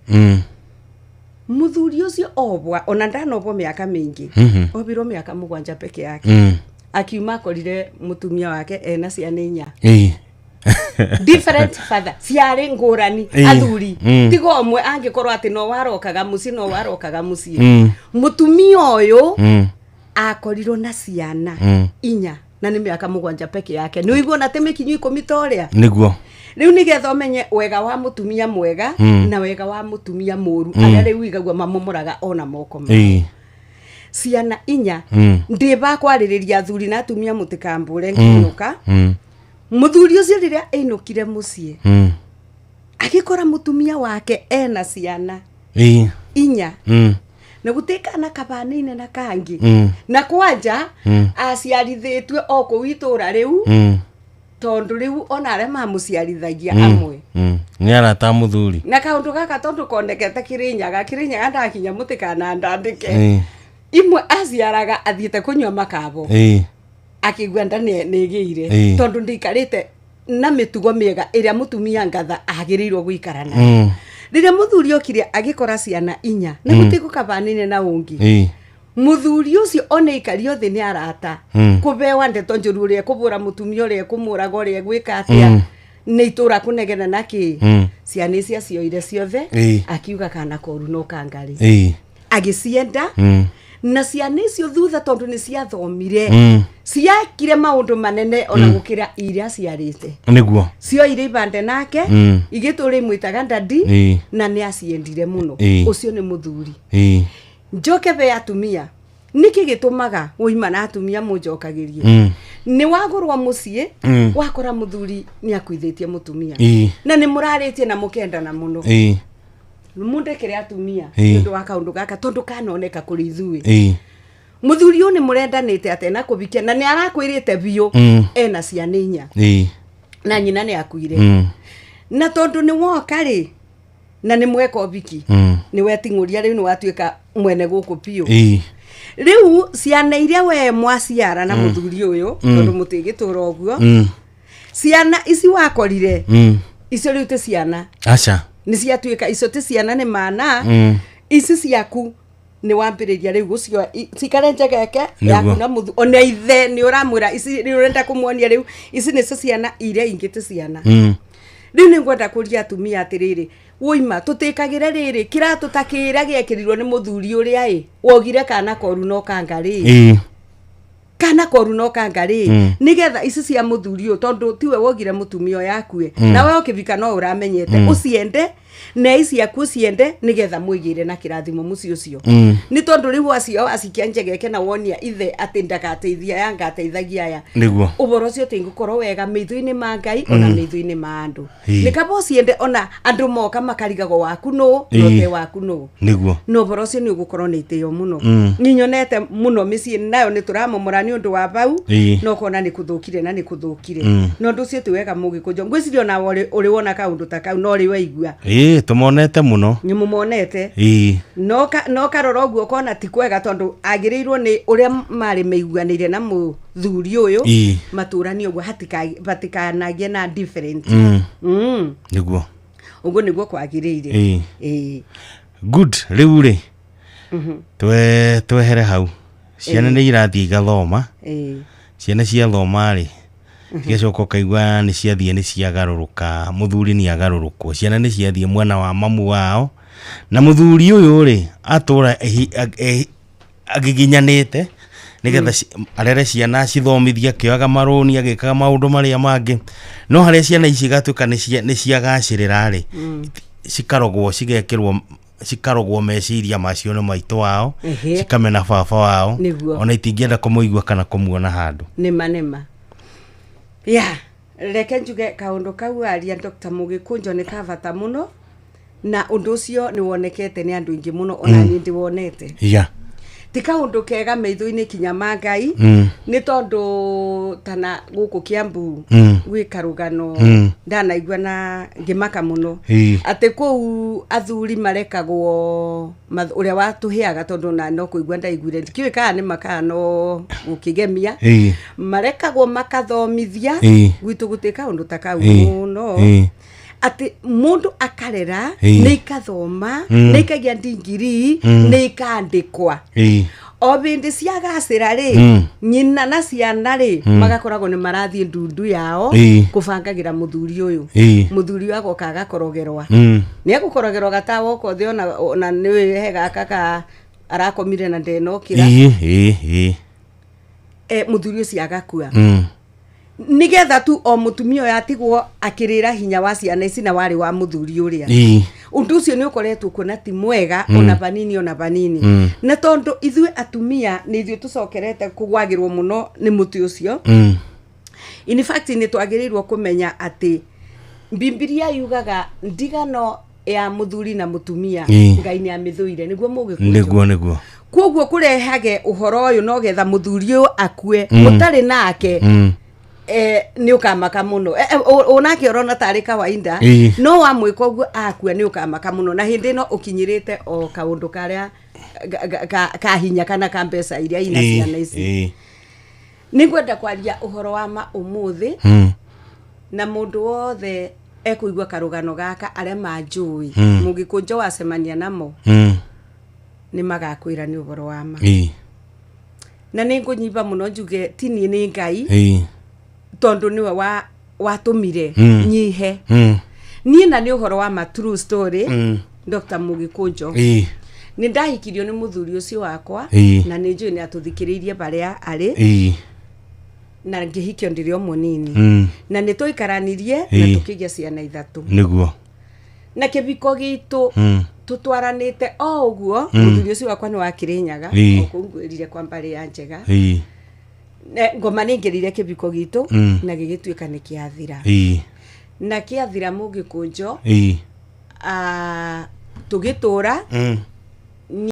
Muthuri ũcio obwa ona ndanobwo mĩaka mĩingĩ. Obirwo mĩaka 7 peke yake. Akiuma akorire mutumia wake ena ciana 4. Different father ciarĩ ngũrani athuri. Tiga ũmwe angĩkorwo atĩ no warokaga mũciĩ no warokaga mũciĩ. Mutumia ũyũ akorirwo na ciana 4 na nĩ mĩaka 7 peke yake. Nĩ ũiguo na mĩkinyo 10 ta ũrĩa nĩguo. Rĩu nĩgetha ũmenye wega wa mũtumia mwega na wega wa mũtumia mũru arĩa rĩu igagua mamomoraga ona moko mao. Ciana 4 ndĩba kwarĩrĩria athuri na atumia mũtikambũre nginyũka. Mũthuri ũcio rĩrĩa ainũkire mũciĩ agĩkora mũtumia wake ena ciana 4 na gũtikana kabanĩine na kangi. Na kwanja aciarithĩtue o kũu itũra rĩu tondũ rĩu ona arĩa mamũciarithagia amwe nĩ arata mũthuri. Na kaũndũ gaka tondũ konekete Kĩrĩnyaga ndakinya mũtikana ndandĩke. Imwe aciaraga athiĩte kũnyua makabo akĩigua nda nĩ ĩgĩire tondũ ndĩikarĩte na mĩtugo mĩega ĩrĩa mũtumia ngatha agĩrĩirwo gũikara nayo. Rĩrĩa mũthuri okire agĩkora ciana 4 na gũtigũkabanĩine na ũngĩ. Mũthuri ũcio ona ikario thĩ nĩ arata kũbewa ndeto njũru ũrĩa kũbũra mũtumia ũrĩa kũmũraga ũrĩa gwĩka atĩa nĩ itũra kũnegena na kĩ. Ciana ici acioire ciothe akiuga kana koru no kangarĩ agĩcienda. Na ciana icio thutha tondũ nĩ ciathomire ciakire maũndũ manene ona gũkĩra iria ciarĩte. Nĩguo cioire ibande nake igĩtũra imwĩtaga ndadi na nĩ aciendire mũno. Ũcio nĩ mũthuri. Njoke be atumia nĩkĩ gĩtũmaga ũima na atumia mũnjokagĩrie? Nĩ wagũrwo mũciĩ wakora mũthuri nĩ akuithĩtie mũtumia na nĩ mũrarĩtie na mũkendana mũno. Mũndekere atumia nĩ ũndũ wa kaũndũ gaka tondũ kanoneka kũrĩ ithuĩ. Mũthuri ũyũ nĩ mũrendanĩte atĩ na kũbikia na nĩ arakwĩrĩte biũ ena ciana 4 na nyina nĩ akuire. Na tondũ nĩ woka rĩ na nĩ mweka ũbiki nĩ weting'ũria rĩu nĩ watuĩka mwene gũkũ biũ. Rĩu ciana iria we mwaciara na mũthuri ũyũ tondũ mũtigĩtũra ũguo ciana ici wakorire icio rĩu ti ciana. Aca nĩ ciatuĩka icio ti ciana nĩ mana ici ciaku nĩ wambĩrĩria rĩu gũcio cikare njegeke yaku na mũthuri ona ithe nĩ ũramwĩra ici nĩ ũrenda kũmuonia rĩu ici nĩcio ciana iria ingĩ ti ciana. Rĩu nĩ ngwenda kũria atumia atĩrĩrĩ woima tũtĩkagĩre rĩrĩ kĩratũ ta kĩrĩa gĩekĩrirwo nĩ mũthuri ũrĩa ĩ wogire kana koru no kangarĩ kana koru no kangarĩ nĩgetha ici cia mũthuri ũyũ tondũ tiwe wogire mũtumia ũyũ akue na we ũkĩbika no ũramenyete ũciende na ici ciaku ũciende nĩgetha mwĩgĩre na kĩrathimo mũciĩ ũcio. Nĩ tondũ rĩu acio acikia njegeke na wonia ithe atĩ ndagateithia aya ngateithagia aya. Nĩguo ũboro ũcio tĩngũkorwo wega maitho-inĩ ma Ngai ona maitho-inĩ ma andũ. Nĩ kaba ũciende ona andũ moka makarigagwo waku nũ note waku nũ. Nĩguo na ũboro ũcio nĩ ũgũkorwo nĩ itĩo mũno. Nĩ nyonete mũno mĩciĩ nayo nĩ tũramomora nĩ ũndũ wa bau no kona nĩ kũthũkire na nĩ kũthũkire. Na ũndũ ũcio ti wega mũgĩkũnjo ngwĩciria ona ũrĩ wona kaũndũ ta kau no ũrĩ waigua. Tũmonete mũno. Nĩ mũmonete. No karora ũguo ũkona ti kwega tondũ agĩrĩirwo nĩ ũrĩa marĩ maiguanĩire na mũthuri ũyũ matũranie ũguo hatikanagie na different. Nĩguo ũguo nĩguo kwagĩrĩire. Good. Rĩu rĩ twehere hau ciana nĩ irathiĩ igathoma. Ciana ciathoma rĩ cigacoka ũkaigua nĩ ciathiĩ nĩ ciagarũrũka mũthuri nĩ agarũrũkwo ciana nĩ ciathiĩ mwena wa mamu wao na mũthuri ũyũ rĩ atũra agiginyanĩte nĩgetha arere ciana acithomithie akĩoyaga marũni agĩkaga maũndũ marĩa mangĩ no harĩa ciana ici igatuĩka nĩ ciagacĩrĩra rĩ cikarogwo cigekĩrwo cikarogwo meciria macio nĩ maitũ wao cikamena baba wao ona itingĩenda kũmũigua kana kũmuona handũ. Nĩma nĩma ya reke njuge kaũndũ kau aria Dr. Mũgĩkũnjo nĩ ka bata mũno na ũndũ ũcio nĩ wonekete nĩ andũ aingĩ mũno ona niĩ ndĩwonete. Ti kaũndũ kega maitho-inĩ kinya ma Ngai. Nĩ tondũ tana gũkũ Kiambu gwĩ karũgano ndanaigua na ngĩmaka mũno. Atĩ kũu athuri marekagwo ũrĩa watũheaga, tondũ na no kũigua ndaiguire, ndikĩũĩ kana nĩ makaa no gũkĩgemia. Marekagwo makathomithia. Gwitũ gũtĩ kaũndũ ta kau mũno. Atĩ mũndũ akarera nĩ ikathoma, nĩ ikagia ndigiri, nĩ ikandĩkwa. O bĩndĩ ciagacĩra rĩ, nyina na ciana rĩ, magakoragwo nĩ marathiĩ ndundu yao kũbangagĩra mũthuri ũyũ. Mũthuri ũyũ agoka agakorogerwa. Nĩ egũkorogerwo gatawa okothe, ona nĩ he gaka ka arakomire na ndenokĩra. Ĩĩ ĩĩ ĩĩ Mũthuri ũcio agakua nĩgetha tu o mũtumia ũyũ atigwo akĩrĩra hinya wa ciana ici na warĩ wa mũthuri ũrĩa. Ũndũ ũcio nĩ ũkoretwo kuona ti mwega ona vanini, ona vanini. Na tondũ ithuĩ atumia nĩ ithuĩ tũcokerete kũgwagĩrwo mũno nĩ mũtĩ ũcio. In fact, nĩ twagĩrĩirwo kũmenya atĩ Bibilia yugaga ndigano ya mũthuri na mũtumia Ngai nĩ amĩthũire, nĩguo mũgĩkũnjũ? Nĩguo. Koguo kũrehage ũhoro ũyũ no getha mũthuri ũyũ akue mũtarĩ nake. Nĩ ũkamaka mũno. Onake ũrona tarĩ kawaida. No wamwĩka ũguo akua, nĩ ũkamaka mũno, na hĩndĩ ĩno ũkinyĩrĩte o kaũndũ karĩa ka hinya kana ka mbeca iria ina ciana ici. Nĩ ngwenda kwaria ũhoro wa ma ũmũthĩ. Na mũndũ wothe ekũigua karũgano gaka, arĩa manjũĩ, mũgĩkũnjo wacemania namo, nĩ magakwĩra nĩ ũhoro wa ma. Na nĩ ngũnyimba mũno njuge ti niĩ, nĩ Ngai, tondũ nĩwe wa watũmire nyihe niĩ, na nĩ ũhoro wa ma, true story. Dr. Mũgĩkũnjo, nĩ ndahikirio nĩ mũthuri ũcio wakwa. Na nĩ njũĩ nĩ atũthikĩrĩirie barĩa arĩ. Na ngĩhikio ndĩrĩ o mũnini. Na nĩ tũikaranirie na tũkĩgĩa ciana ithatũ. Na kĩbiko gitũ tũtwaranĩte o ũguo. Mũthuri ũcio wakwa nĩ wa Kĩrĩnyaga, o kũu ngwĩrire kwa mbarĩ ya Njega. Ngoma nĩ ingĩrire kĩbiko gitũ na gĩgĩtuĩka nĩ kĩathira. Na kĩathira, mũgĩkũnjo, tũgĩtũra.